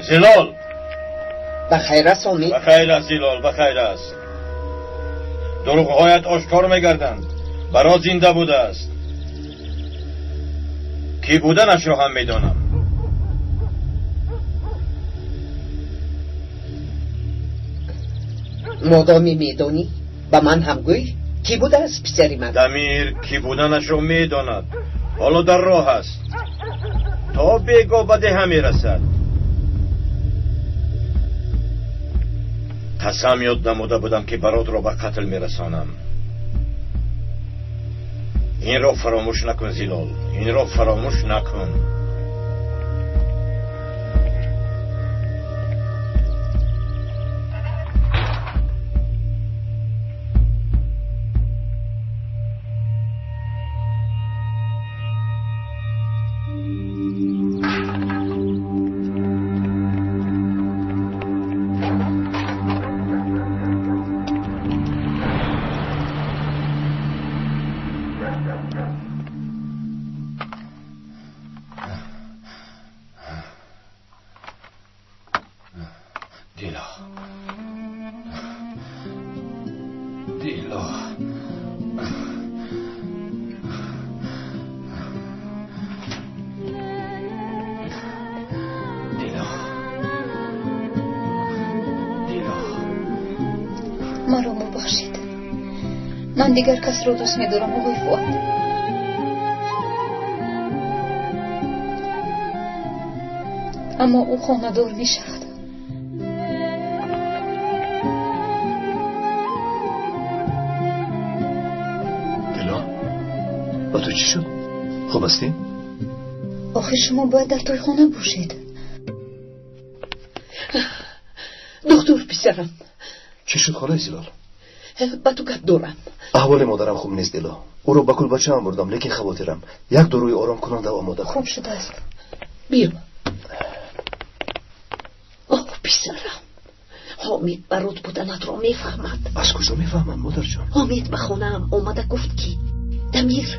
[SPEAKER 4] Зилол.
[SPEAKER 6] Ба хайр аст, Омид?
[SPEAKER 4] Ба хайр аст, Зилол, ба хайр аст. Дурӯғҳоят ошкор мегарданд. Барод зинда будааст. Кӣ буданашро ҳам медонам.
[SPEAKER 6] Модоме медонӣ, ба ман ҳам гӯй, кӣ будааст писари ман?
[SPEAKER 4] Дамир кӣ буданашро медонад. Ҳоло дар роҳ аст. То бегоҳ ба деҳа мерасад. Қасам ёд намуда будам, ки Баротро ба қатл мерасонам. Инро фаромӯш накун, Зилол. Инро фаромӯш накун.
[SPEAKER 3] Маро мубахшед. Ман дигар касро дӯст медорам, оғои Фуад. Аммо ӯ хонадор мешавад.
[SPEAKER 2] Дило, ба ту чӣ шуд? Хуб ҳастӣ?
[SPEAKER 3] Охир шумо бояд дар тойхона бошед.
[SPEAKER 6] Доктор писарам.
[SPEAKER 2] Чӣ шуд, холаи Зилол?
[SPEAKER 6] Ба ту гап дорам.
[SPEAKER 2] Аҳволи модарам хуб нест, Дило. Ӯро ба кулбачаам бурдам, лекин хавотирам. Як доруи оромкунанда омода кун.
[SPEAKER 3] Хуб шудааст.
[SPEAKER 6] Биё. Оҳ, писарам, Ҳомид Барот буданатро мефаҳмад.
[SPEAKER 2] Аз куҷо мефаҳмад, модарҷон?
[SPEAKER 6] Ҳомид ба хонаам омада гуфт, ки Дамир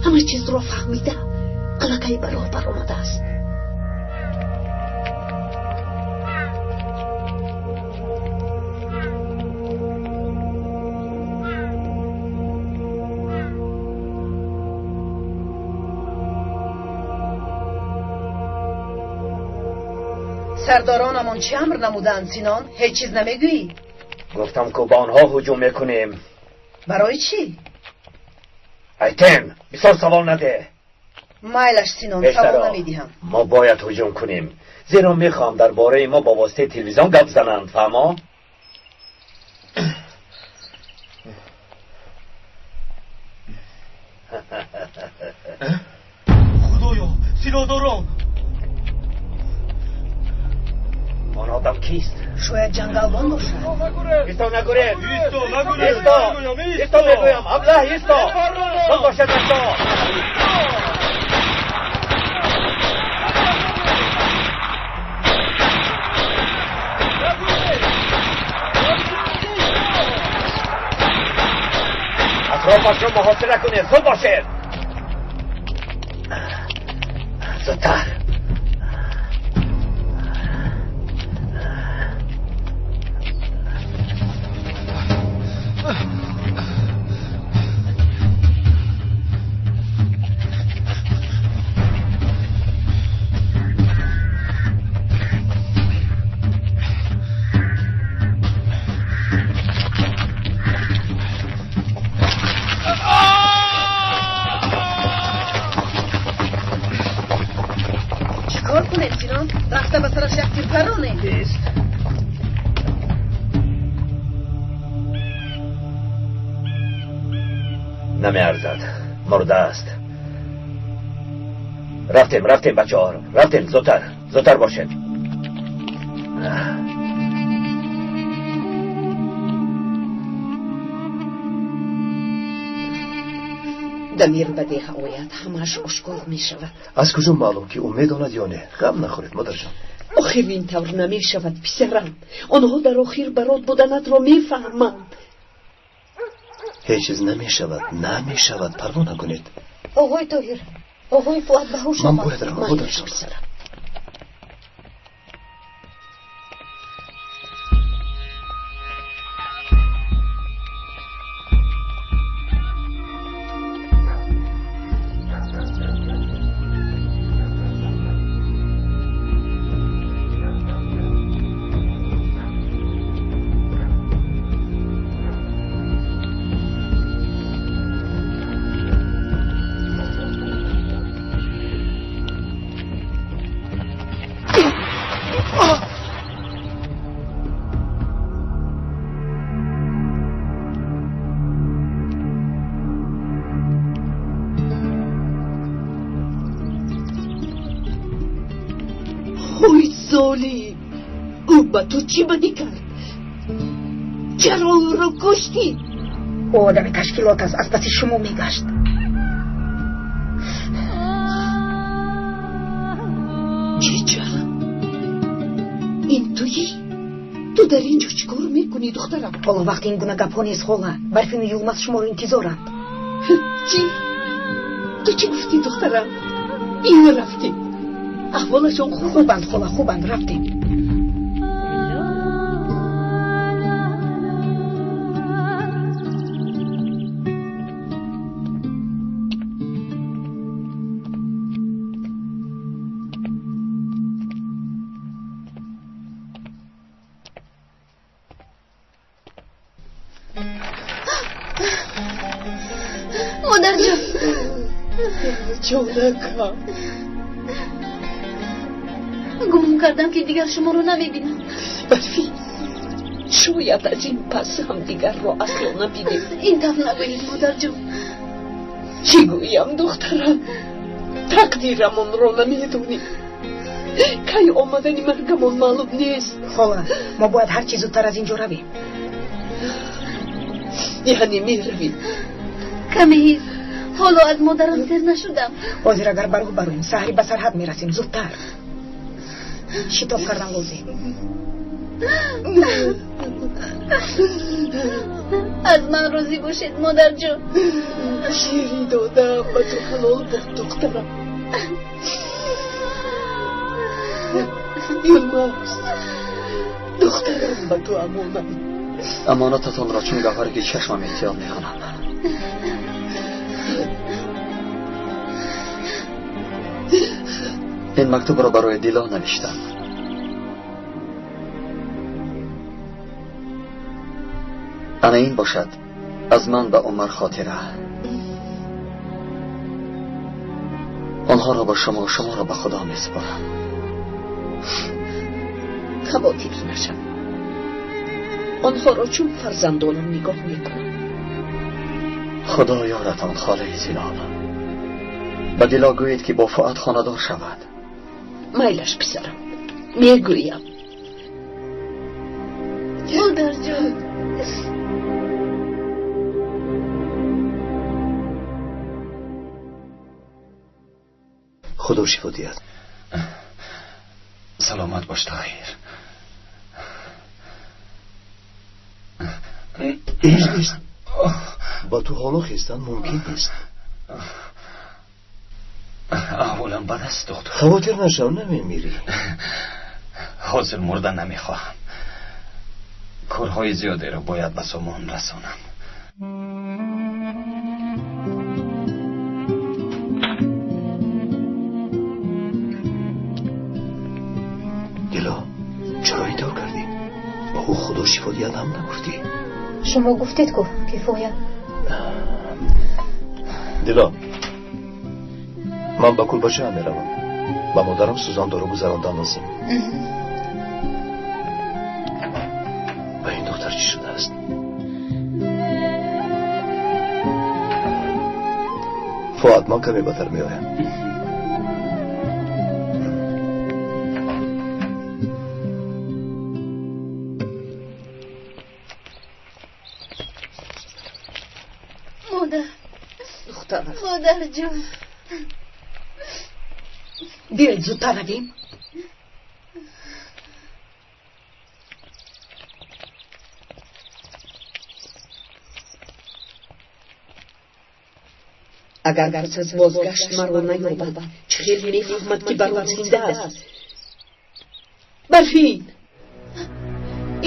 [SPEAKER 6] ҳама чизро фаҳмида, аллакай ба роҳ баромадааст.
[SPEAKER 10] Сардоронамон чӣ амр намуданд, Синон? Ҳеҷ чиз намегӯӣ?
[SPEAKER 8] Гуфтам, ки ба онҳо ҳуҷум мекунем.
[SPEAKER 10] Барои чӣ?
[SPEAKER 8] Айтен, бисёр савол надеҳ.
[SPEAKER 10] Майлаш, Синон, савол намедиҳам.
[SPEAKER 8] Мо бояд ҳуҷум кунем, зеро мехоҳам дар бораи мо ба воситаи телевизион гап зананд, фаҳмо?
[SPEAKER 12] Худоё, силоҳдорон!
[SPEAKER 8] Он одам кист?
[SPEAKER 10] Шояд ҷангалбон бошад.
[SPEAKER 8] Исто, нагурез! Исто, исто мегӯям! Аблаҳ, исто! Зуд бошед, исто! Атрофашро муҳосира кунед, зуд бошед! Зудтар!
[SPEAKER 10] Рафта ба сараш як тир паронем.
[SPEAKER 8] Намеарзад, мурда аст. Рафтем, рафтем, бачаҳо, рафтем, зудтар, зудтар бошед.
[SPEAKER 6] Дамир ба деҳа ояд, ҳамааш ошкор мешавад.
[SPEAKER 2] Аз куҷо маълум, ки ӯ медонад ё не? Ғам нахӯред, модарҷон.
[SPEAKER 6] Охир ин тавр намешавад, писарам. Онҳо дар охир Барот буданатро мефаҳманд.
[SPEAKER 2] Ҳеҷ чиз намешавад, намешавад, парво накунед.
[SPEAKER 3] Оғои Тоҳир, оғои Фуад ба ҳуш
[SPEAKER 2] Ман
[SPEAKER 3] омад.
[SPEAKER 2] бояд равам, модарҷон.
[SPEAKER 6] Писарам. Золим! Ӯ ба ту чӣ бадӣ кард? Чаро ӯро куштӣ?
[SPEAKER 10] Ӯ одами ташкилот аст, аз паси шумо мегашт.
[SPEAKER 6] Чича, ин туӣ? Ту дар ин ҷо чӣ кор мекунӣ, духтарам?
[SPEAKER 10] Ҳоло вақти ин гуна гапҳо нест, хола. Барфину Юлмаз шуморо интизоранд.
[SPEAKER 6] Чӣ? Ту чӣ гуфтӣ, духтарам? Ин рафтем. Аҳволашон хуб?
[SPEAKER 10] Хубанд, хола, хубанд, рафтем.
[SPEAKER 3] Модарҷон!
[SPEAKER 6] Ҷонакам!
[SPEAKER 3] Гумон кардам, ки дигар шуморо намебинам.
[SPEAKER 6] Барфӣ, шояд аз ин пас ҳамдигарро асло набинем.
[SPEAKER 3] Ин тавр нагӯед, модарҷон.
[SPEAKER 6] Чӣ гӯям, духтарам? Тақдирамонро намедонем. Кай омадани маргамон маълум нест.
[SPEAKER 10] Хола, мо бояд ҳар чӣ зудтар аз ин ҷо равем.
[SPEAKER 6] Яъне меравем?
[SPEAKER 3] Каме ҳис, ҳоло аз модарам сер нашудам.
[SPEAKER 10] Ҳозир агар ба роҳ бароем, саҳарӣ ба сарҳад мерасем, зудтар. Шитоб кардан лозим.
[SPEAKER 3] Аз ман розӣ бошед, модарҷон.
[SPEAKER 6] Шири додам ба ту ҳалол буд, духтарам. Юлмаз, духтарам ба ту амонат.
[SPEAKER 2] Амонататонро чун гавҳаре чашмам эҳтиёт мекунам. Ин мактубро барои Дило навиштам. Ана ин бошад аз ман ба Умар хотира. Онҳоро ба шумо, шуморо ба Худо месупорам.
[SPEAKER 6] Хавотир нашав. Онҳоро чун фарзандонам нигоҳ мекунам.
[SPEAKER 2] Худо ёратон, холаи Зилол. Ба Дило гӯед, ки бо Фуад хонадор шавад.
[SPEAKER 6] Майлаш, писарам, мегӯям.
[SPEAKER 3] Модарҷон!
[SPEAKER 7] Худо шифо диҳад.
[SPEAKER 4] Саломат бош, Тоҳир.
[SPEAKER 7] Ҳеҷ нест. Ба ту ҳоло хестан мумкин нест.
[SPEAKER 4] Аҳволам бад аст, доктор.
[SPEAKER 7] Хавотир нашав, намемирӣ.
[SPEAKER 4] Ҳозир мурда намехоҳам. Корҳои зиёдеро бояд ба сомон расонам.
[SPEAKER 7] Дило, чаро ин тавр кардӣ? Ба ӯ Худо шифо диҳад ҳам нагуфтӣ.
[SPEAKER 3] Шумо гуфтед ку, кифоя.
[SPEAKER 7] Дило, ман ба кулбачаам меравам. Ба модарам сӯзандору гузарондан лозим. Ба ин духтар чӣ шудааст? Фуад, ман каме батар меоям.
[SPEAKER 3] Модар,
[SPEAKER 6] Духтарам,
[SPEAKER 3] модарҷон.
[SPEAKER 6] Биёед зудтар равем. Агар пас аз бозгашт маро наёбад, чӣ хел мефаҳмад, ки барот зинда аст? Барфин,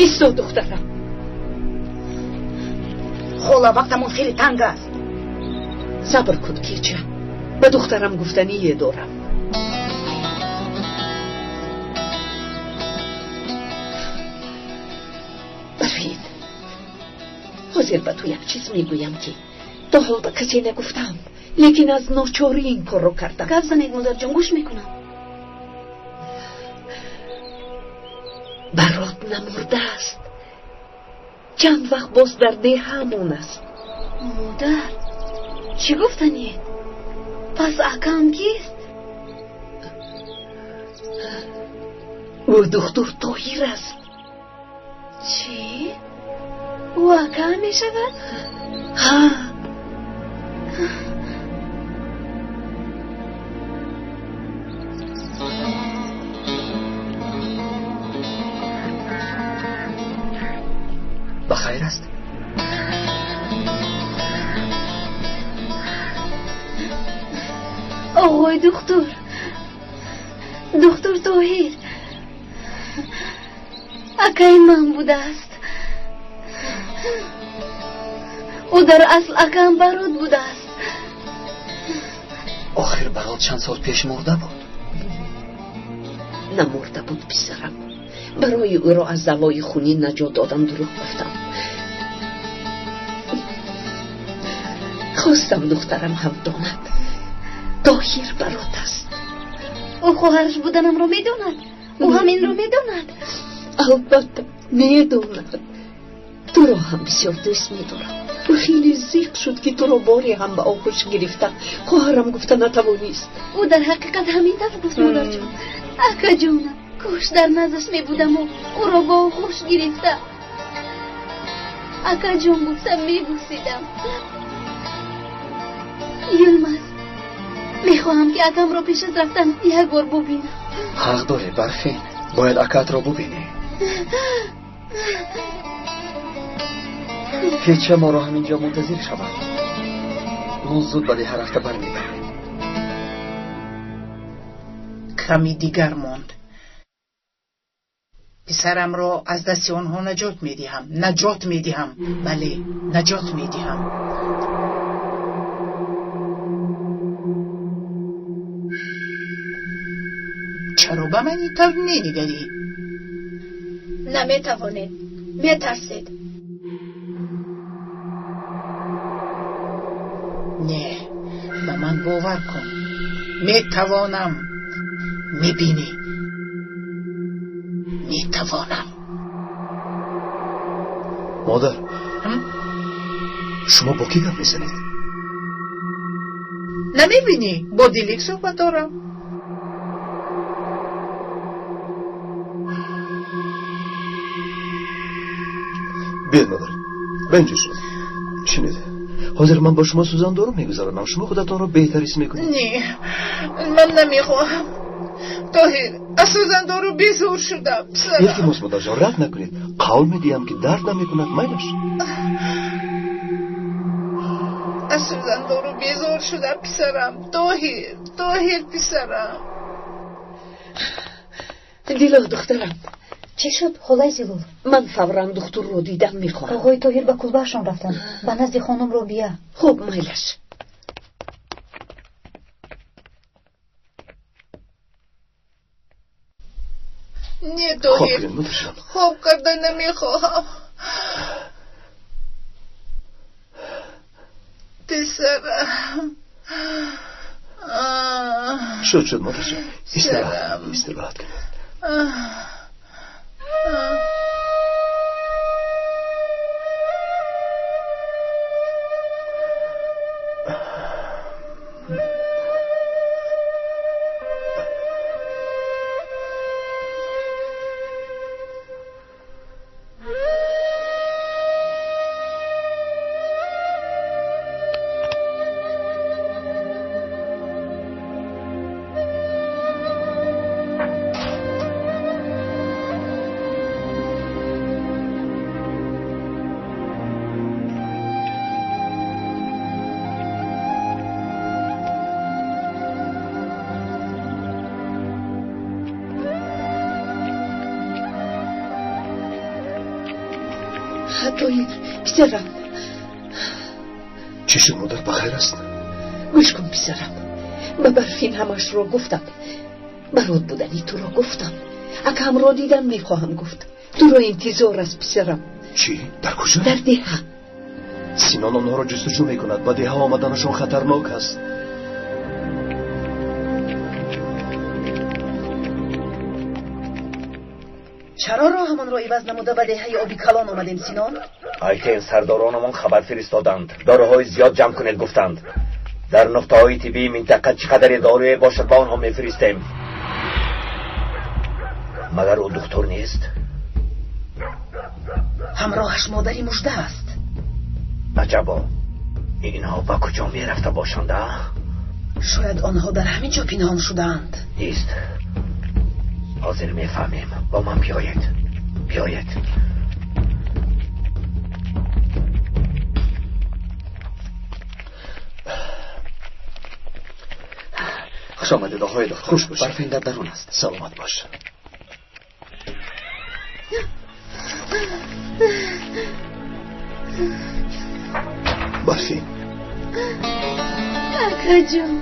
[SPEAKER 6] исто, духтарам.
[SPEAKER 10] Хола, вақтамон хеле танг аст.
[SPEAKER 6] Сабр кун, кеча. Ба духтарам гуфтание дорам. Барфин, ҳозир ба ту як чиз мегӯям, ки то ҳол ба касе нагуфтам, лекин аз ночорӣ ин корро кардам.
[SPEAKER 3] Гап занед, модарҷон, гӯш мекунам.
[SPEAKER 6] Барот намурдааст. Чанд вақт боз дар деҳаамон аст.
[SPEAKER 3] Модар, чӣ гуфтаниед? Пас акам кист?
[SPEAKER 6] Ӯ духтур Тоҳир аст.
[SPEAKER 9] Чӣ? Ӯ акаам мешавад?
[SPEAKER 6] Ҳа.
[SPEAKER 2] Ба хайр аст?
[SPEAKER 3] Оғои духтур, духтур Тоҳир акаи ман будааст. Ӯ дар асл акаам Барот будааст.
[SPEAKER 2] Охир Барот чанд сол пеш мурда буд.
[SPEAKER 6] Намурда буд, писарам. Барои ӯро аз даъвои хунин наҷот додан дурӯғ гуфтам. Хостам духтарам ҳам донад. Тоҳир Барот аст.
[SPEAKER 3] Ӯ хоҳараш буданамро медонад? Ӯ ҳам инро медонад?
[SPEAKER 6] Албатта медонад. Туро ҳам бисёр дӯст медорад. Ӯ хеле зиқ шуд, ки туро боре ҳам ба оғӯш гирифта хоҳарам гуфта натавонист.
[SPEAKER 3] Ӯ дар ҳақиқат ҳамин тавр гуфт, модарҷон. Акаҷонам, кош дар наздаш мебудаму ӯро бо оғӯш гирифта акаҷон гуфта мебусидам. Юлмаз, мехоҳам, ки акамро пеш аз рафтан як бор бубинам.
[SPEAKER 2] Ҳақ дорӣ, Барфин, бояд акаатро бубинӣ. Ҳеча моро ҳамин ҷо мунтазир шавад. Мо зуд ба деҳа рафта бармегардем.
[SPEAKER 1] Ками дигар монд. Писарамро аз дасти онҳо наҷот медиҳам, наҷот медиҳам, бале, наҷот медиҳам. Чаро ба ман ин тавр менигарӣ?
[SPEAKER 9] Наметавонед, метарсед.
[SPEAKER 1] Не, ба ман бовар кун, метавонам. Мебинӣ, метавонам.
[SPEAKER 2] Модар, шумо бо кӣ гап мезанед?
[SPEAKER 1] Намебинӣ, бо Дилик суҳбат дорам.
[SPEAKER 2] Биёед, модар, ба инҷо шинед. Шинед. Ҳозир ман бо шумо сӯзандору мегузаронам, шумо худатонро беҳтар ҳис мекунед.
[SPEAKER 1] Не, ман намехоҳам, Тоҳир. Аз сӯзандору безор шудам, писарам.
[SPEAKER 2] Илтимос, модарҷон, рад накунед. Қавл медиҳам, ки дард намекунад. Майлаш.
[SPEAKER 1] Аз сӯзандору безор шудам, писарам. Тоҳир, Тоҳир, писарам.
[SPEAKER 6] Дило, духтарам.
[SPEAKER 10] Чӣ шуд, холаи Зилол?
[SPEAKER 6] Ман фавран духтурро дидан мехоҳам.
[SPEAKER 10] Оғои Тоҳир ба кулбаашон рафтанд, ба назди хонум Робия.
[SPEAKER 6] Хуб, майлаш.
[SPEAKER 1] Не,
[SPEAKER 2] Хоб
[SPEAKER 1] Тоҳир,
[SPEAKER 2] кунед, модарҷон.
[SPEAKER 1] Хоб карда намехоҳам, писарам.
[SPEAKER 2] Шуд, шуд, модарҷон, истироҳат, истироҳат кунед.
[SPEAKER 6] Тоҳир, писарам.
[SPEAKER 2] Чӣ шуд, модар, ба хайр аст?
[SPEAKER 6] Гӯш кун, писарам, ба Барфин ҳамашро гуфтам. Барот будани туро гуфтам. Акамро дидан мехоҳам, гуфт. Туро интизор аст, писарам.
[SPEAKER 2] Чӣ? Дар куҷо?
[SPEAKER 6] Дар деҳа.
[SPEAKER 2] Синон онҳоро ҷустуҷӯ мекунад. Ба деҳа омаданашон хатарнок аст.
[SPEAKER 15] Чаро роҳамонро иваз намуда ба деҳаи оби калон омадем, Синон?
[SPEAKER 8] Айтен, сардоронамон хабар фиристоданд. Доруҳои зиёд ҷамъ кунед, гуфтанд. Дар нуқтаҳои тиббии минтақа чӣ қадаре доруе бошад, ба онҳо мефиристем. Магар ӯ духтур нест?
[SPEAKER 15] Ҳамроҳаш модари Мужда аст.
[SPEAKER 8] Аҷабо, инҳо ба куҷо мерафта бошанд, а?
[SPEAKER 15] Шояд онҳо дар ҳамин ҷо пинҳон шудаанд.
[SPEAKER 8] Нест, ҳозир мефаҳмем. Бо ман биёед, биёед.
[SPEAKER 2] Хуш омадед, оғои доктор. Хуш бошед.
[SPEAKER 7] Барфин дар дарун аст.
[SPEAKER 2] Саломат бош. Барфин.
[SPEAKER 3] Акаҷон.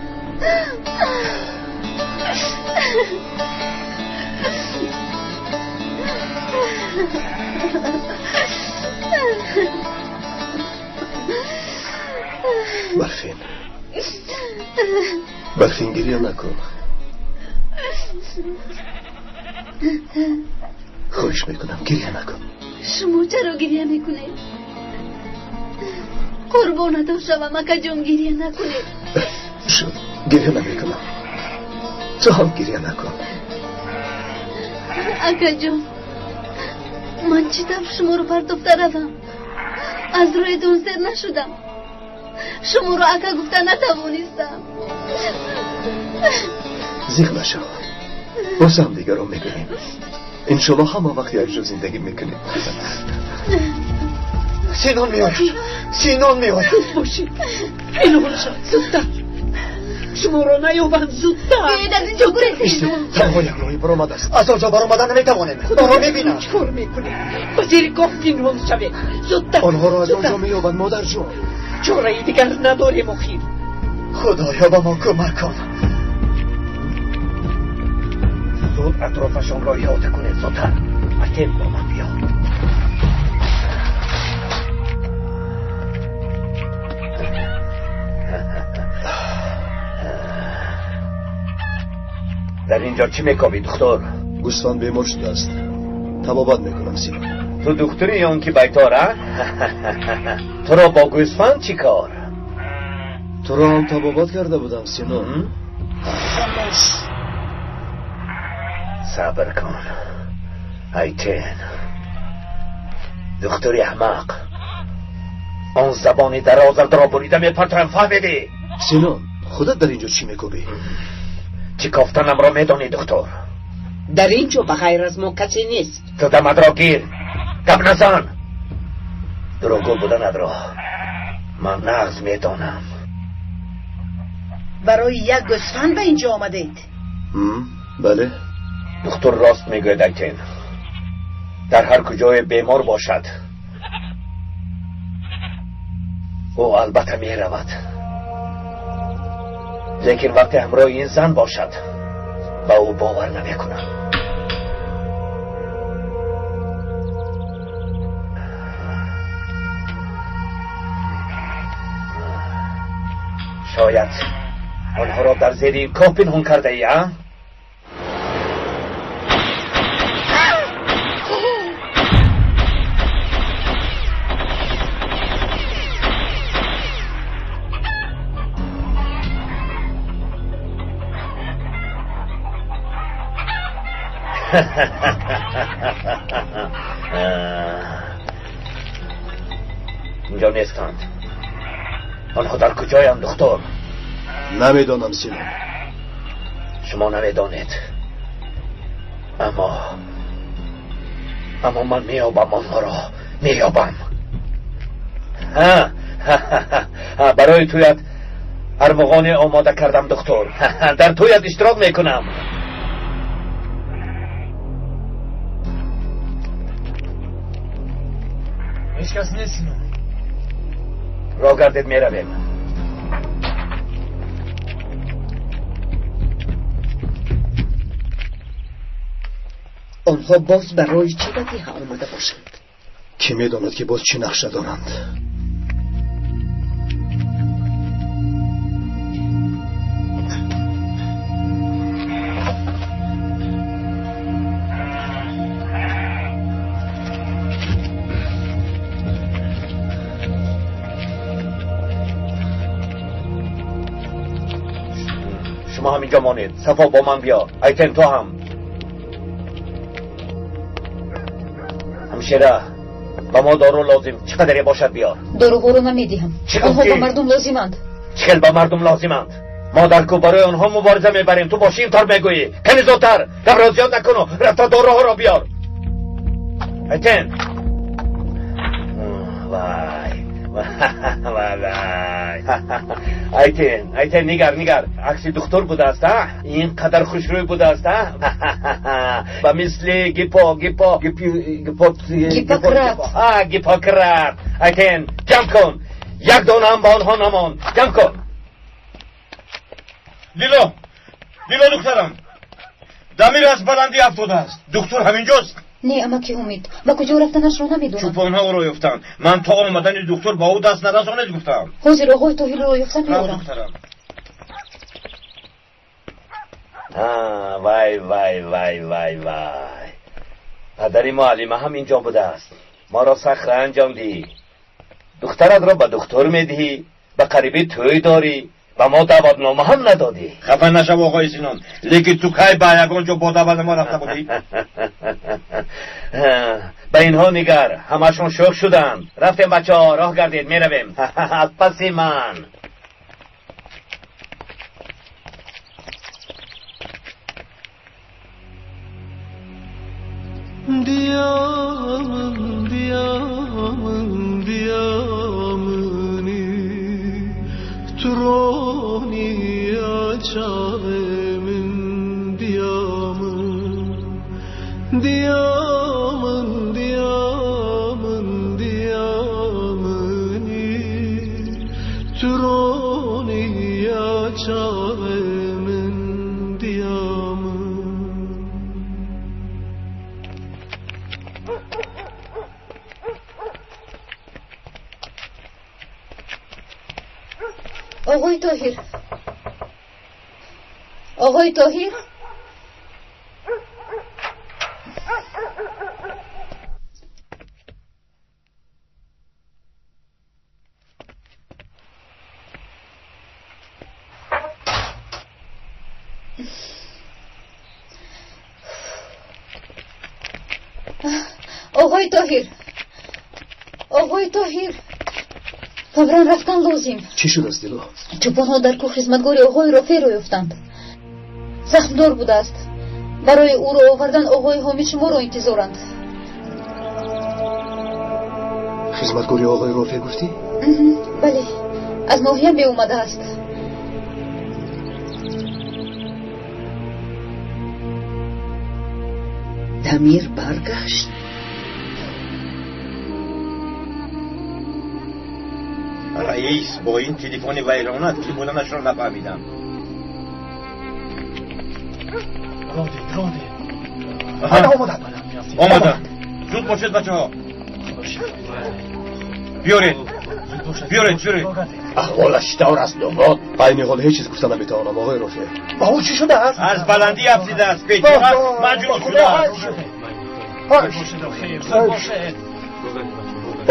[SPEAKER 2] Барфин. Барфин, гиря накун. Хоҳиш мекунам, гиря накун.
[SPEAKER 3] Шумо чаро гиря мекунед? Қурбонатон шавам, акаҷон, гиря накунед.
[SPEAKER 2] Шуд, гиря намекунам. Ту ҳам гиря накун.
[SPEAKER 3] Акаҷон, ман чӣ тавр шуморо партофта равам? Аз рӯятон сер нашудам. Шуморо ака гуфта натавонистам.
[SPEAKER 2] Зиқ нашав. Боз ҳам дигарро мебинем. Иншолло ҳама вақт якҷо зиндагӣ мекунем.
[SPEAKER 7] Синон меояд. Синон меояд.
[SPEAKER 6] Зуд бошед. Пинҳон шав, зудтар. Шуморо наёбанд, зудтар.
[SPEAKER 3] Биёед аз инҷо гурезем.
[SPEAKER 2] Танҳо як роҳи баромад аст.
[SPEAKER 7] Аз он ҷо баромада наметавонем. Моро мебинанд.
[SPEAKER 6] Чӣ кор мекунед? Ба зери гоҳ пинҳон шавед. Зудтар.
[SPEAKER 2] Онҳоро аз он ҷо меёбанд, модарҷон.
[SPEAKER 6] Чораи дигар надорем охир.
[SPEAKER 7] Худоё, ба мо кӯмак кун.
[SPEAKER 8] Зуд атрофашонро иҳота кунед, зудтар. Атем, бо ман биё. Дар ин ҷо чӣ мекобӣ, духтур?
[SPEAKER 2] Гӯсфанд бемор шудааст. Табобат мекунам, Синон.
[SPEAKER 8] Ту духтури ё он ки байтор, а? Туро бо гӯсфанд чӣ кор?
[SPEAKER 2] Туро ҳам табобат карда будам, Синон.
[SPEAKER 1] Хомӯш.
[SPEAKER 8] Сабр кун, Айтен. Духтури аҳмақ, он забони дарозатро бурида мепартоям, фаҳмидӣ?
[SPEAKER 2] Синон, худат дар ин ҷо чӣ мекобӣ?
[SPEAKER 8] Чӣ кофтанамро медонӣ, духтур?
[SPEAKER 6] Дар ин ҷо ба ғайр аз мо касе нест.
[SPEAKER 8] Ту дамадро гир, гап назан. Дурӯғгӯ буданатро ман нағз медонам.
[SPEAKER 15] Барои як гӯсфанд ба ин ҷо омадед?
[SPEAKER 2] Бале.
[SPEAKER 8] Духтур рост мегӯяд, Айтен. Дар ҳар куҷое бемор бошад, ӯ албатта меравад. Лекин вақте ҳамроҳи ин зан бошад, ба ӯ бовар намекунам. Шояд онҳоро дар зери коҳ пинҳон кардаӣ, а? Инҷо нестанд. Онҳо дар куҷоянд, духтур?
[SPEAKER 2] Намедонам, Синон.
[SPEAKER 8] Шумо намедонед. Аммо ман меёбам онҳоро. Меёбам. Барои туят армуғоне омода кардам, духтур. Дар туят иштирок мекунам.
[SPEAKER 12] Ҳеҷ кас нест, Синон.
[SPEAKER 8] Роҳ гардед, меравем.
[SPEAKER 6] Онҳо боз барои чӣ ба деҳа омада бошанд?
[SPEAKER 2] Кӣ медонад, ки боз чӣ нақша доранд?
[SPEAKER 8] Шумо ҳаминҷо монед. Сафо, бо ман биё. Айтен, ту ҳам. Шера, ба мо дору лозим. Чӣ қадаре бошад биёр.
[SPEAKER 3] Доруҳоро намедиҳам. Онҳо ба мардум лозиманд.
[SPEAKER 8] Чӣ хел ба мардум лозиманд? Мо дар кӯҳ барои онҳо мубориза мебарем. Ту бошӣ интор мегӯӣ. Кани зудтар, гапро зиёд накуну рафта доруҳоро биёр. Айтен. Вай. Вай. Айтен, Айтен, нигар, нигар. Акси духтур будааст, а? Ин қадар хушрӯй будааст, а? Ба мисли гипо, гипо, гипи, гипо,
[SPEAKER 3] Гиппократ.
[SPEAKER 8] А, Гиппократ. Айтен, ҷамъ кун. Як дона ҳам ба онҳо намонд. Ҷамъ кун.
[SPEAKER 4] Лило, Лило духтарам, Дамир аз баландӣ афтодааст. Духтур ҳаминҷост.
[SPEAKER 3] Не, амаки Ҳомид, ба куҷо рафтанашро намедонам.
[SPEAKER 4] Чӯпонҳо ӯро ёфтанд. Ман то омадани духтур ба ӯ даст нарасонед гуфтам.
[SPEAKER 3] Ҳозир оғои Тоҳирро ёфта меорам.
[SPEAKER 4] Духтарам.
[SPEAKER 8] Вай, вай, вай, вай, вай. Падари муаллима ҳам инҷо будааст. Моро сахт ранҷондӣ. Духтаратро ба духтур медиҳӣ, ба қарибӣ тӯй дорӣ, ба мо даъватнома ҳам надодӣ.
[SPEAKER 4] Хафа нашав, оғои Синон, лекин ту кай ба ягон ҷо бо даъватнома рафта будӣ?
[SPEAKER 8] Ба инҳо нигар, ҳамашон шӯх шуданд. Рафтем, бачаҳо, роҳ гардед, меравем. Аз паси ман.
[SPEAKER 16] Diyamın, diyamın, diyamını Troni açarımın diyamın, diyamın, diyamın, diyamını Troni açarımın diyamın.
[SPEAKER 3] Оғои Тоҳир, оғои Тоҳир, оғои Тоҳир, оғои Тоҳир, фавран рафтан лозим.
[SPEAKER 2] Чӣ шудааст, Дило?
[SPEAKER 3] Чӯпонҳо дар кӯҳ хизматгори оғои Рофеъро ёфтанд. Захмдор будааст. Барои ӯро овардан оғои Ҳомид шуморо интизоранд.
[SPEAKER 2] Хизматгори оғои Рофеъ гуфтӣ?
[SPEAKER 3] Бале, аз ноҳия меомадааст.
[SPEAKER 6] Дамир баргашт.
[SPEAKER 4] Раис, бо ин телефони вайронат ки буданашро нафаҳмидам.
[SPEAKER 7] Омаданд,
[SPEAKER 4] омаданд. Зуд бошед, бачаҳо. Биёред, биёред, биёред.
[SPEAKER 14] Аҳволаш чӣ тавр аст, домод?
[SPEAKER 2] Айни ҳол ҳеҷ чиз гуфта наметавонам, оғои Рофеъ.
[SPEAKER 7] Ба ӯ чӣ шудааст?
[SPEAKER 4] Аз баландӣ афтидааст, бечора маҷрӯҳ шудааст.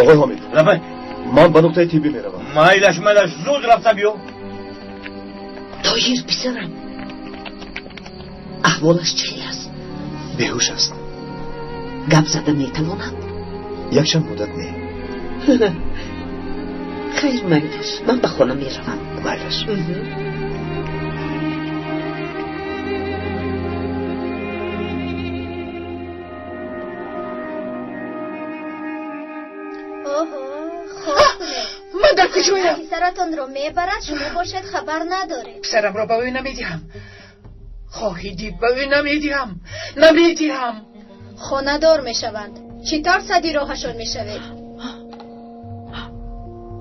[SPEAKER 2] Оғои Ҳомид,
[SPEAKER 4] лабай.
[SPEAKER 2] Ман ба нуқтаи тиббӣ меравам.
[SPEAKER 4] Майлаш, майлаш, зуд рафта биё.
[SPEAKER 6] Тоҳир, писарам, аҳволаш чӣ хел аст?
[SPEAKER 2] Беҳуш аст.
[SPEAKER 6] Гап зада метавонад?
[SPEAKER 2] Якчанд муддат не.
[SPEAKER 6] Хайр, майлаш, ман ба хона меравам.
[SPEAKER 2] Майлаш.
[SPEAKER 1] Ман дар куҷоям?
[SPEAKER 17] Писаратонро мебарад, шумо бошед хабар надоред.
[SPEAKER 1] Писарамро ба ӯ намедиҳам. Хоҳӣ дид, ба ӯ намедиҳам, намедиҳам.
[SPEAKER 17] Хонадор мешаванд. Чӣ тавр сади роҳашон мешавед?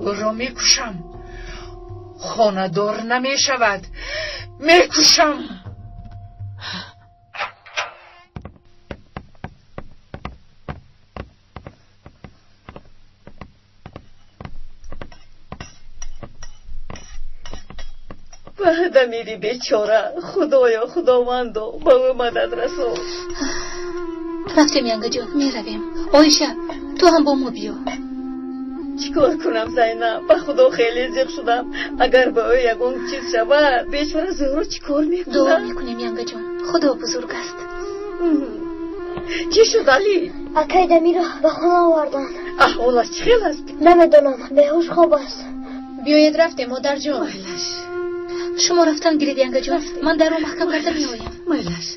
[SPEAKER 1] Ӯро мекушам. Хонадор намешавад. Мекушам.
[SPEAKER 6] Дамири бечора, худоё, худовандо, ба ӯ мадад расон.
[SPEAKER 3] Рафтем, янгаҷон, меравем. Оиша, ту ҳам бо мо биё.
[SPEAKER 6] Чӣ кор кунам, Зайнаб? Ба худо хеле зиқ шудам. Агар ба ӯ ягон чиз шавад, бечора Зуҳро чӣ кор мекунад?
[SPEAKER 3] Дуо мекунем, янгаҷон, худо бузург аст.
[SPEAKER 6] Чӣ шуд, Али?
[SPEAKER 18] Акай Дамирро ба хона оварданд.
[SPEAKER 1] Аҳволаш чӣ хел аст?
[SPEAKER 18] Намедонам, беҳуш хоб аст.
[SPEAKER 17] Биёед рафтем, модарҷон.
[SPEAKER 6] Майлаш.
[SPEAKER 3] Шумо рафтан гиред, янгаҷон. Ман дарро маҳкам карда меоям.
[SPEAKER 6] Майлаш.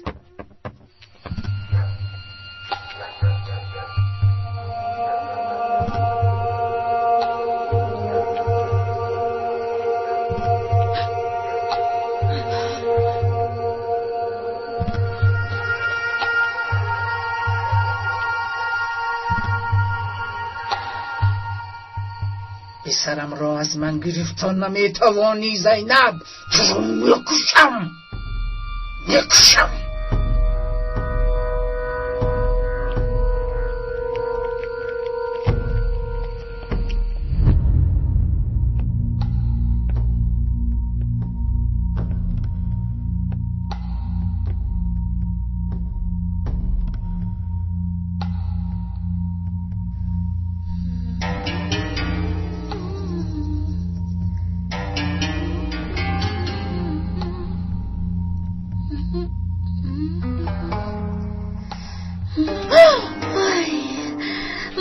[SPEAKER 1] پسرم را از من گرفتن نمیتوانی زینب. تو را میکشم، میکشم.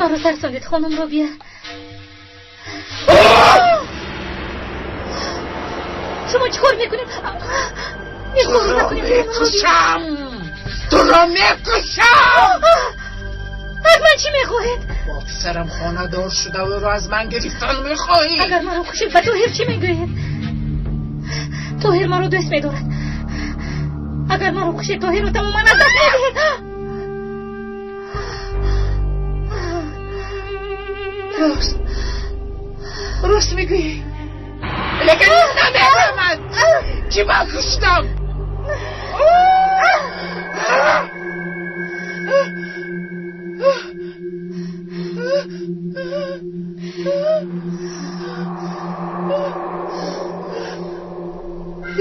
[SPEAKER 3] Маро тарсондед, хонум Робия. Шумо чӣ кор мекунед? Ин корро накунед.
[SPEAKER 1] Мекушам, туро мекушам.
[SPEAKER 3] Аз ман чӣ мехоҳед?
[SPEAKER 1] Бо писарам хонадор шуда ӯро аз ман гирифтан мехоҳӣ?
[SPEAKER 3] Агар маро кушед, ба Тоҳир чӣ мегӯед? Тоҳир маро дӯст медорад. Агар маро кушед, Тоҳирро тамоман аз даст медиҳед.
[SPEAKER 1] Рост, рост мегӯӣ, лекин намефаҳмад, ки ман куштам.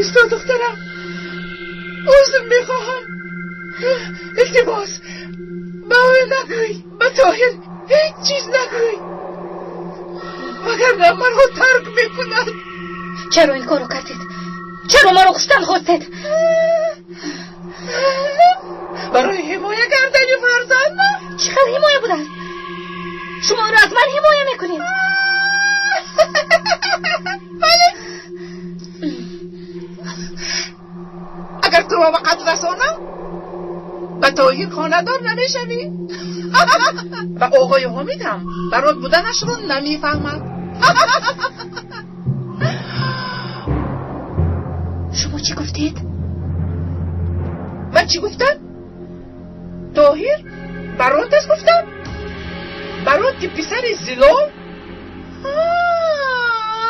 [SPEAKER 1] Исто, духтарам, узр мехоҳам. Илтимос, ба ӯ нагӯй, ба Тоҳир ҳеҷ чиз нагӯй, вагарна маро тарк мекунад.
[SPEAKER 3] Чаро ин корро кардед? Чаро маро куштан хостед?
[SPEAKER 1] Барои ҳимоя кардани фарзандам.
[SPEAKER 3] Чӣ хел ҳимоя будааст? Шумо ӯро аз ман ҳимоя мекунед?
[SPEAKER 1] Бале. Агар туро ба қатл расонам, ба Тоҳир хонадор намешавӣ ва оғои Ҳомид ҳам барот буданашро намефаҳмад.
[SPEAKER 3] Шумо чӣ гуфтед?
[SPEAKER 1] Ман чӣ гуфтам? Тоҳир барот аст гуфтам? Барот ки писари Зилол?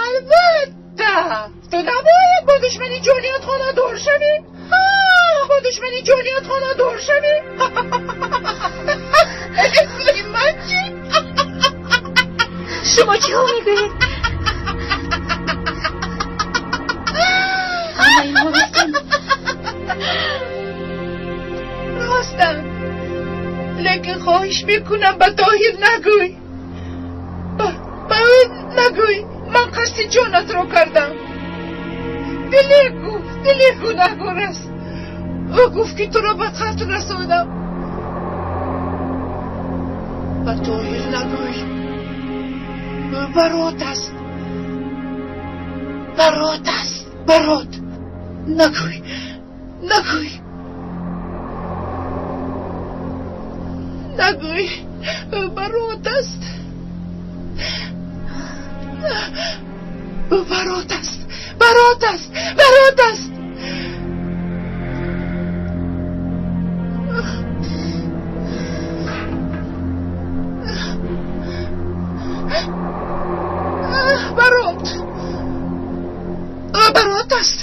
[SPEAKER 1] Албатта, ту набояд бо душмани ҷоният хонадор шавӣ. Бо душмани ҷоният хонадор шавӣ. Ман чӣ?
[SPEAKER 3] Шумо чӣ ҳо мегӯед? Ҳама инҳо ростанд?
[SPEAKER 1] Ростанд, лекин хоҳиш мекунам, ба Тоҳир нагӯй, ба ӯ нагӯй. Ман қасди ҷонатро кардам. Дилек гуфт, Дилек гунаҳкор аст. Ӯ гуфт, ки туро ба қатл расонам. Ба Тоҳир нагӯй, ӯ барот аст, барот аст, барот. Нагӯй, нагӯй, нагӯй, ӯ барот аст, ӯ барот аст, барот аст, барот аст. Барот, ӯ барот аст,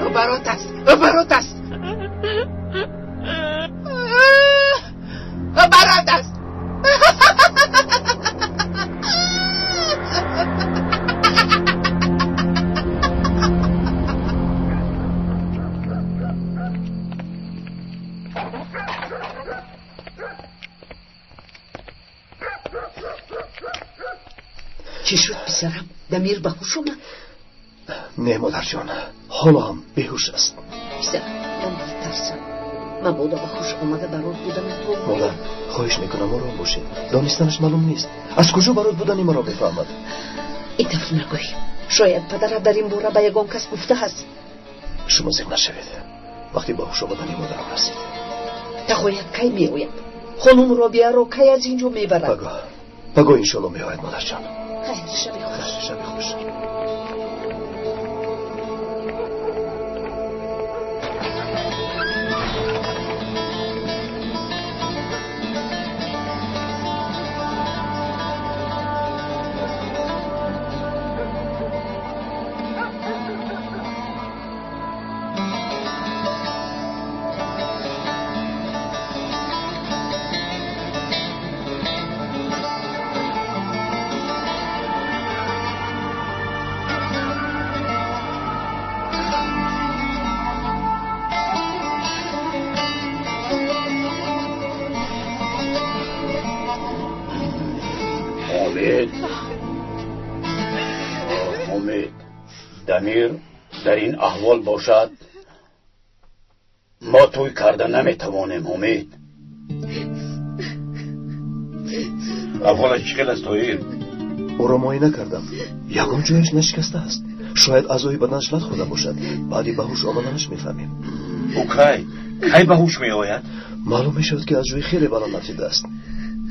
[SPEAKER 1] ӯ барот аст, ӯ барот аст, ӯ барот аст.
[SPEAKER 6] Чӣ шуд, писарам? Дамир ба ҳуш омад?
[SPEAKER 2] Не, модарҷон, ҳоло ҳам беҳуш аст.
[SPEAKER 6] Писарам, ман метарсам. Мабодо ба ҳуш омада барот буданатро.
[SPEAKER 2] Модар, хоҳиш мекунам, ором бошед. Донистанаш маълум нест. Аз куҷо барот будани маро мефаҳмад?
[SPEAKER 6] Ин тавр нагӯй. Шояд падарат дар ин бора ба ягон кас гуфтааст.
[SPEAKER 2] Шумо зиқ нашавед. Вақте ба ҳуш омадани модарам расид.
[SPEAKER 6] Тағоят кай меояд? Хонум Робияро кай аз ин ҷо мебарад?
[SPEAKER 2] Пагоҳ. Пагоҳ иншоалло меояд, модарҷон.
[SPEAKER 6] Хайр, шаби хуш.
[SPEAKER 2] Шаби хуш.
[SPEAKER 14] Дамир дар ин аҳвол бошад, мо тӯй карда наметавонем. Умед,
[SPEAKER 4] аҳволаш чӣ хел аст, Тоҳир?
[SPEAKER 2] Ӯро муоина кардам, ягон ҷояш нашикастааст. Шояд аъзои баданаш лат хӯрда бошад. Баъди ба ҳуш омаданаш мефаҳмем.
[SPEAKER 4] Ӯ кай кай ба ҳуш меояд?
[SPEAKER 2] Маълум мешавад, ки аз ҷои хеле баланд афтидааст.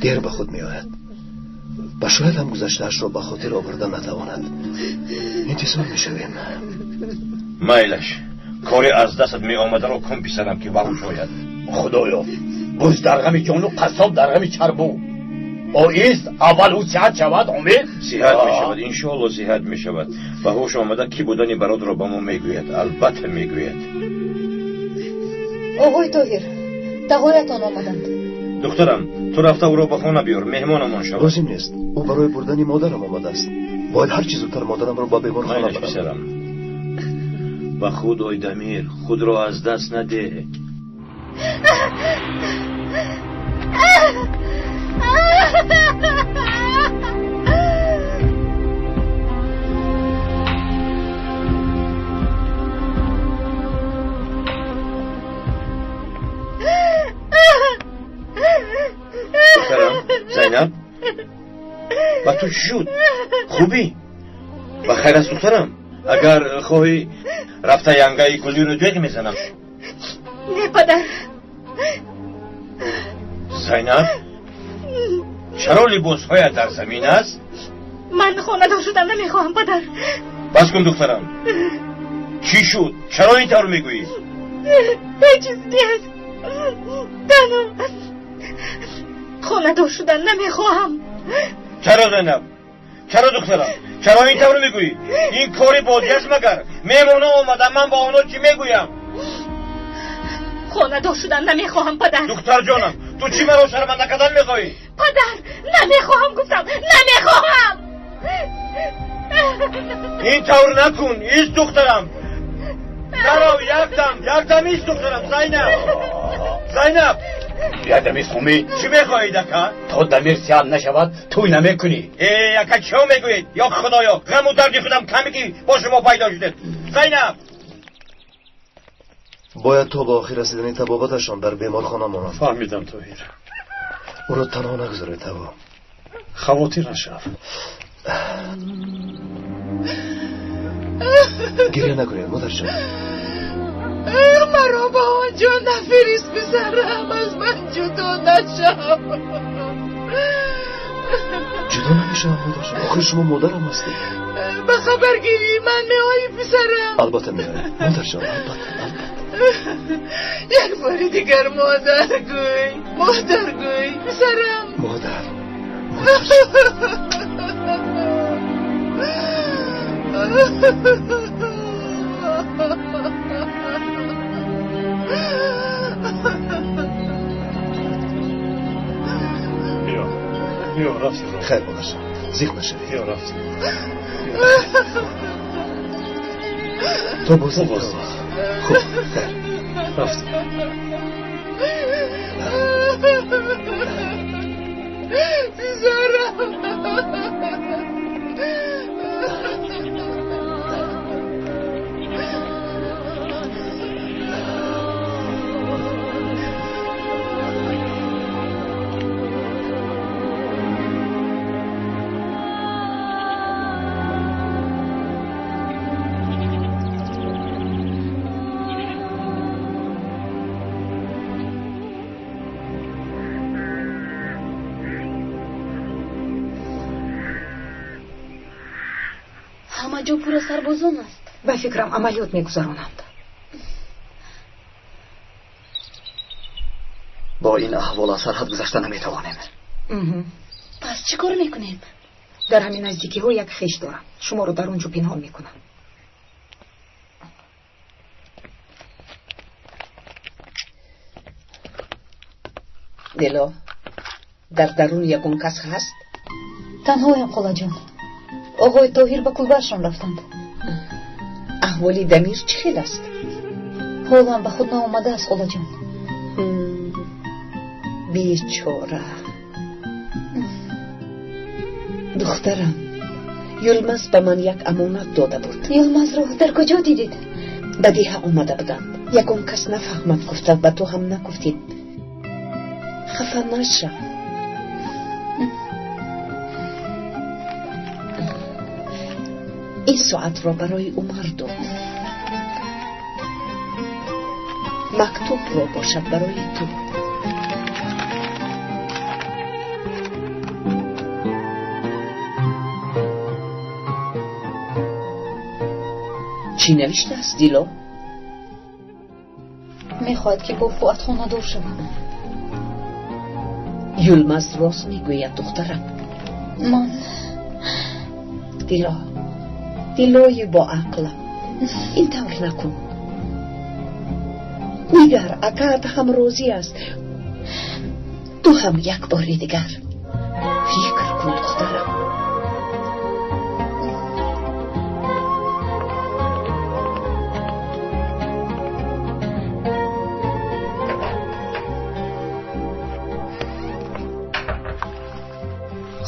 [SPEAKER 2] Дер ба худ меояд ва шояд ҳам гузаштаашро ба хотир оварда натавонад. Интизор мешавем.
[SPEAKER 4] Майлаш, коре аз дастат меомадаро кун, писарам, ки ба ҳуш ояд.
[SPEAKER 14] Худоё, буз дар ғами ҷону, қассоб дар ғами чарбу. Оист аввал ӯ сиҳат шавад. Умед,
[SPEAKER 4] сиҳат мешавад, иншоалло сиҳат мешавад. Ба ҳуш омада кӣ будани бародаро ба мо мегӯяд, албатта мегӯяд.
[SPEAKER 17] Оғои Тоҳир, тағоятон омаданд.
[SPEAKER 4] Духтарам, ту рафта ӯро ба хона биёр, меҳмонамон шавад.
[SPEAKER 2] Лозим нест. Ӯ барои бурдани модарам омадааст. Бояд ҳарчи зудтар модарамро ба беморхона
[SPEAKER 4] Майлаш,
[SPEAKER 2] барам.
[SPEAKER 4] Писарам, ба худ ой, Дамир, худро аз даст надеҳ. Духтарам Зайнаб, ба ту чӣ шуд? Хубӣ? Ба хайр аст, духтарам? Агар хоҳӣ, рафта янгаи гулиро ҷеғ мезанам.
[SPEAKER 3] Не, падар.
[SPEAKER 4] Зайнаб, чаро либосҳоят дар замин аст?
[SPEAKER 3] Ман хонадор шудан намехоҳам, падар.
[SPEAKER 4] Бас кун, духтарам. Чӣ шуд? Чаро ин тавр мегӯӣ?
[SPEAKER 3] Ҳеҷ чиз нест. Танҳо хонадор шудан намехоҳам.
[SPEAKER 4] Чаро, Зайнаб? Чаро, духтарам, чаро ин тавр мегӯӣ? Ин кори бозӣ аст магар? Меҳмоно омада, ман ба онҳо чӣ мегӯям?
[SPEAKER 3] Хонадор шудан намехоҳам, падар.
[SPEAKER 4] Духтарҷонам, ту чӣ маро шарманда кардан мехоҳӣ?
[SPEAKER 3] Падар, намехоҳам, гуфтам, намехоҳам.
[SPEAKER 4] Ин тавр накун, ист, духтарам. Нарав, якдам, якдам ист, духтарам. Зайнаб, Зайнаб.
[SPEAKER 14] Якдам ист, Умед.
[SPEAKER 4] Чӣ мехоҳед, ака?
[SPEAKER 14] То Дамир сиҳат нашавад, тӯй намекунӣ.
[SPEAKER 4] Э, ака, чиҳо мегӯед? Ё худоё, ғаму дарди худам каме, ки бо шумо пайдо шудед. Зайнаб.
[SPEAKER 2] Бояд то ба охир расидани табобаташон дар беморхона монам.
[SPEAKER 11] Фаҳмидам, Тоҳир.
[SPEAKER 2] Ӯро танҳо нагузоред, Таво.
[SPEAKER 11] Хавотир нашав.
[SPEAKER 2] Гиря накунед, модарҷон.
[SPEAKER 1] Маро ба он ҷо нафирист, писарам, аз ман ҷудо нашав.
[SPEAKER 2] Ҷудо намешавам, модарҷон. Охир шумо модарам ҳастед.
[SPEAKER 1] Ба хабаргирии ман меоӣ, писарам?
[SPEAKER 2] Албатта меоям, модарҷон, албатта, албатта.
[SPEAKER 1] Як бори дигар модар гӯй, модар гӯй, писарам.
[SPEAKER 2] Модар.
[SPEAKER 11] Биё, биё, рафтем.
[SPEAKER 2] Хайр, модарҷон, зиқ нашавед.
[SPEAKER 11] Биё, рафтем.
[SPEAKER 2] То боздид. Хуб, хайр.
[SPEAKER 11] Рафтем.
[SPEAKER 1] Писарам.
[SPEAKER 3] Ҳама ҷо пур аз сарбозон аст.
[SPEAKER 10] Ба фикрам амалиёт мегузаронанд.
[SPEAKER 8] Бо ин аҳвол аз сарҳад гузашта наметавонем.
[SPEAKER 3] Пас чӣ кор мекунем?
[SPEAKER 10] Дар ҳамин наздикиҳо як хеш дорам. Шуморо дар он ҷо пинҳон мекунам.
[SPEAKER 6] Дило, дар дарун ягон кас ҳаст?
[SPEAKER 3] Танҳоям, холаҷон. Оғои Тоҳир ба кулбаашон рафтанд.
[SPEAKER 6] Аҳволи Дамир чӣ хел аст?
[SPEAKER 3] Ҳолам ба худ наомадааст, холаҷон.
[SPEAKER 6] Бечора. Духтарам, Юлмаз ба ман як амонат дода буд.
[SPEAKER 3] Юлмазро дар куҷо дидед?
[SPEAKER 6] Ба деҳа омада буданд. Ягон кас нафаҳмад гуфта ба ту ҳам нагуфтем. Хафа нашав. Ин соатро барои Умар дод. Мактубро бошад барои ту. Чӣ навиштааст, Дило?
[SPEAKER 3] Мехоҳад ки бо Фуат хонадор шавам.
[SPEAKER 6] Юлмаз рост мегӯяд, духтарам.
[SPEAKER 3] Ман
[SPEAKER 6] Дило, дилои боақлам, ин тавр накун. Нигар, акаат ҳам розӣ аст. Ту ҳам як бори дигар фикр кун, духтарам.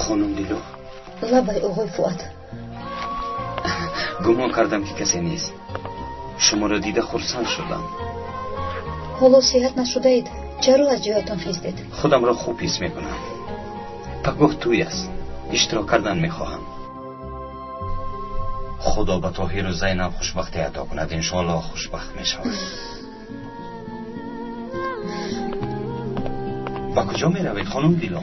[SPEAKER 19] Хонум Дило.
[SPEAKER 3] Лабай, оғои Фуат.
[SPEAKER 19] Гумон кардам ки касе нест. Шуморо дида хурсанд шудам.
[SPEAKER 3] Ҳоло сеҳат нашудаед. Чаро аз ҷоятон хестед?
[SPEAKER 19] Худамро хуб ҳис мекунам. Пагоҳ тӯй аст. Иштирок кардан мехоҳам. Худо ба Тоҳиру Зайнаб хушбахтӣ ато кунад. Иншоаллоҳ хушбахт мешавад. Ба куҷо меравед, хонум Дило?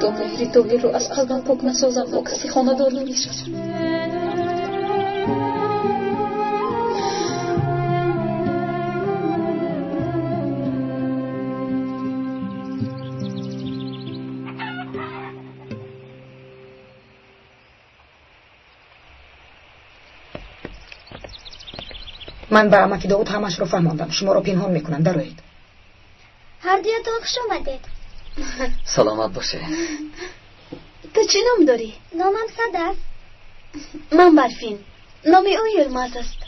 [SPEAKER 3] То меҳри Тоҳирро аз қалбам пок насозам, бо касе хонадор намешавам.
[SPEAKER 10] Ман ба амаки Довуд ҳамашро фаҳмондам. Шуморо пинҳон мекунам. Дароед.
[SPEAKER 18] Ҳардуятон хуш омадед.
[SPEAKER 8] Саломат бошед.
[SPEAKER 9] Ту чӣ ном дорӣ?
[SPEAKER 18] Номам Садаф.
[SPEAKER 9] Ман Барфин. Номи ӯ Юлмаз аст.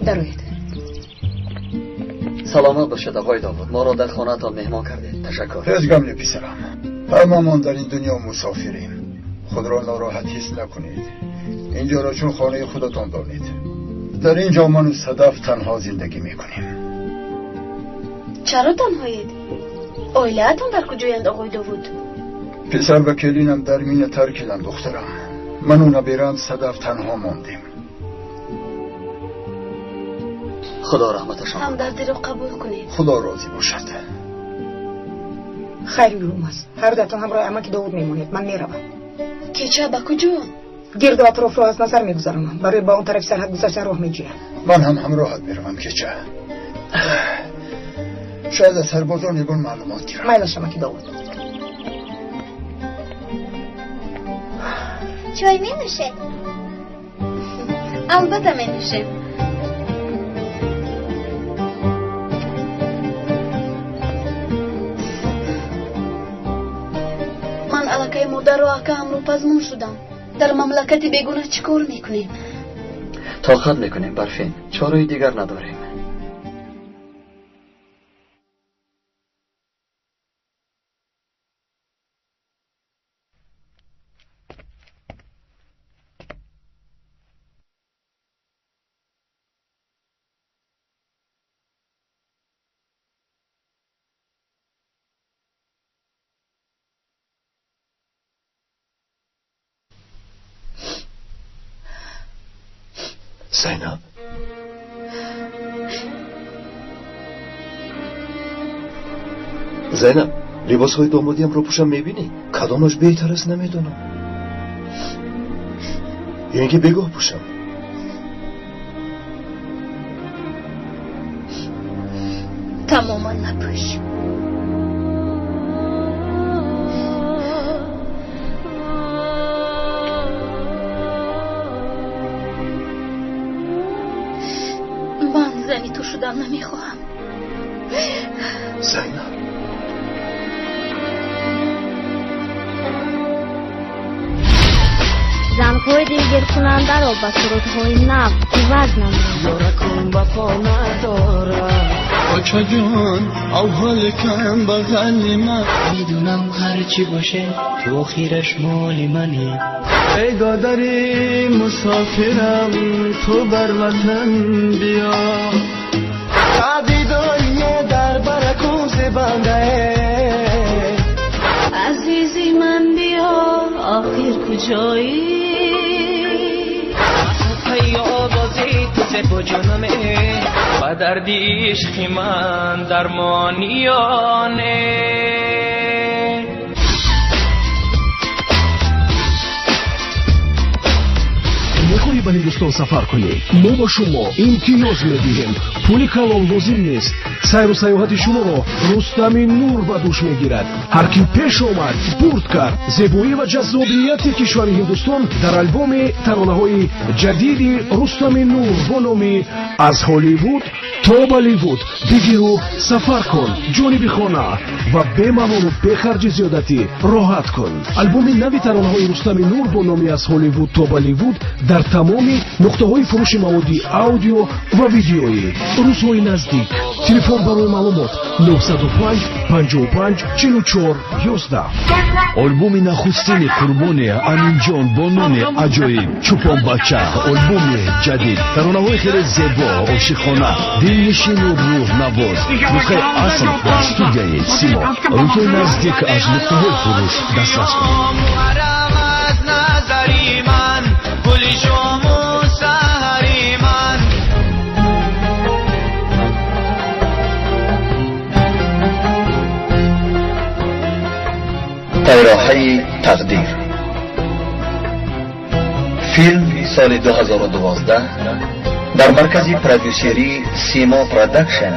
[SPEAKER 10] Дароед.
[SPEAKER 8] Саломат бошед, оғои Довуд. Моро дар хонаатон меҳмон кардед. Ташаккур.
[SPEAKER 20] Ҳеҷ гам не, писарам. Ҳамамон дар ин дунё мусофирем. Худро нороҳат ҳис накунед. Инҷоро чун хонаи худатон донед. Дар ин ҷо ману Садаф танҳо зиндагӣ мекунем.
[SPEAKER 9] Чаро танҳоед? Оилаатон дар куҷоянд, оғои Довуд?
[SPEAKER 20] Писар ва келинам дар мина таркиданд, духтарам. Ману набираам Садаф танҳо мондем.
[SPEAKER 8] Худо раҳматашон.
[SPEAKER 9] Ҳамдардиро қабул кунед.
[SPEAKER 20] Худо розӣ бошад.
[SPEAKER 10] Хайр, Юлмаз. Ҳардуятон ҳамроҳи амаки Довуд мемонед. Ман меравам.
[SPEAKER 9] Кеча ба куҷо?
[SPEAKER 10] Гирду атрофро аз назар мегузаронам. Барои ба он тарафи сарҳад гузаштан роҳ меҷӯям.
[SPEAKER 20] Ман ҳам ҳамроҳат меравам, кеча. Шояд аз сарбозон ягон маълумот гирам.
[SPEAKER 10] Майлаш, амаки Довуд.
[SPEAKER 18] Чой менӯшед?
[SPEAKER 9] Албатта менӯшем. Ман аллакай модару акаамро пазмон шудам. Дар мамлакати бегуна чӣ кор мекунем?
[SPEAKER 8] Тоқат мекунем, Барфин. Чораи дигар надорем.
[SPEAKER 2] Зайнаб, Зайнаб, либосҳои домодиамро пӯшам, мебинӣ? Кадомаш беҳтар аст, намедонам. Ё ин ки бегоҳ пӯшам?
[SPEAKER 3] Тамоман напӯш. Ман зани ту шудан намехоҳам.
[SPEAKER 2] Зайнаб,
[SPEAKER 18] Зангҳои дилгиркунандаро ба сурудҳои нав иваз намуд.
[SPEAKER 16] Ёракун вафо надорад. Оча ҷон, авҳол кам бағали ман.
[SPEAKER 12] Медунам ҳарчи боше, ту охираш моли мани.
[SPEAKER 16] Эй додари мусофирам, ту бар ватан биё. Дидорие дар баракун зебандае.
[SPEAKER 3] Азизи ман биё, охир куҷоӣ?
[SPEAKER 12] Овози ту зебо ҷонаме, ба дарди ишқи ман дармониёне.
[SPEAKER 21] Мехоҳӣ ба Ҳиндустон сафар кунӣ? Мо ба шумо имтиёз медиҳем. Пули калон лозим нест. Сайру сайёҳати шуморо Рустами Нур ба дӯш мегирад. Ҳар ки пеш омад, бурд кард. Зебоӣ ва ҷаззобияти кишвари Ҳиндустон дар албоми таронаҳои ҷадиди Рустами Нур бо номи «Аз Ҳолливуд то Болливуд». Бигиру сафар кун, ҷониби хона ва бемалолу бехарҷи зиёдатӣ роҳат кун. Албоми нави таронаҳои Рустами Нур бо номи «Аз Ҳолливуд то Болливуд» дар тамоми нуқтаҳои фурӯши маводи аудио ва видеоӣ рӯзҳои наздик. Телефон барои маълумот: 905 55 44 11.
[SPEAKER 22] Албоми нахустини Қурбони Аминҷон бо номи аҷоиб «Чӯпонбача». Албоми ҷадид, таронаҳои хеле зебо, ошиқона, дилнишину рӯҳнавоз. Нусхаи асл дар студияи Симо. Рӯзҳои наздик аз нуқтаҳои фурӯш дастрас кунед.
[SPEAKER 12] Муҳаррам аз назари ман, гули шому саҳари ман.
[SPEAKER 2] Пайроҳаи тақдир. Филм соли 2012 дар маркази продюсерии Симо Продакшн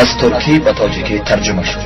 [SPEAKER 2] аз туркӣ ба тоҷикӣ тарҷума шуд.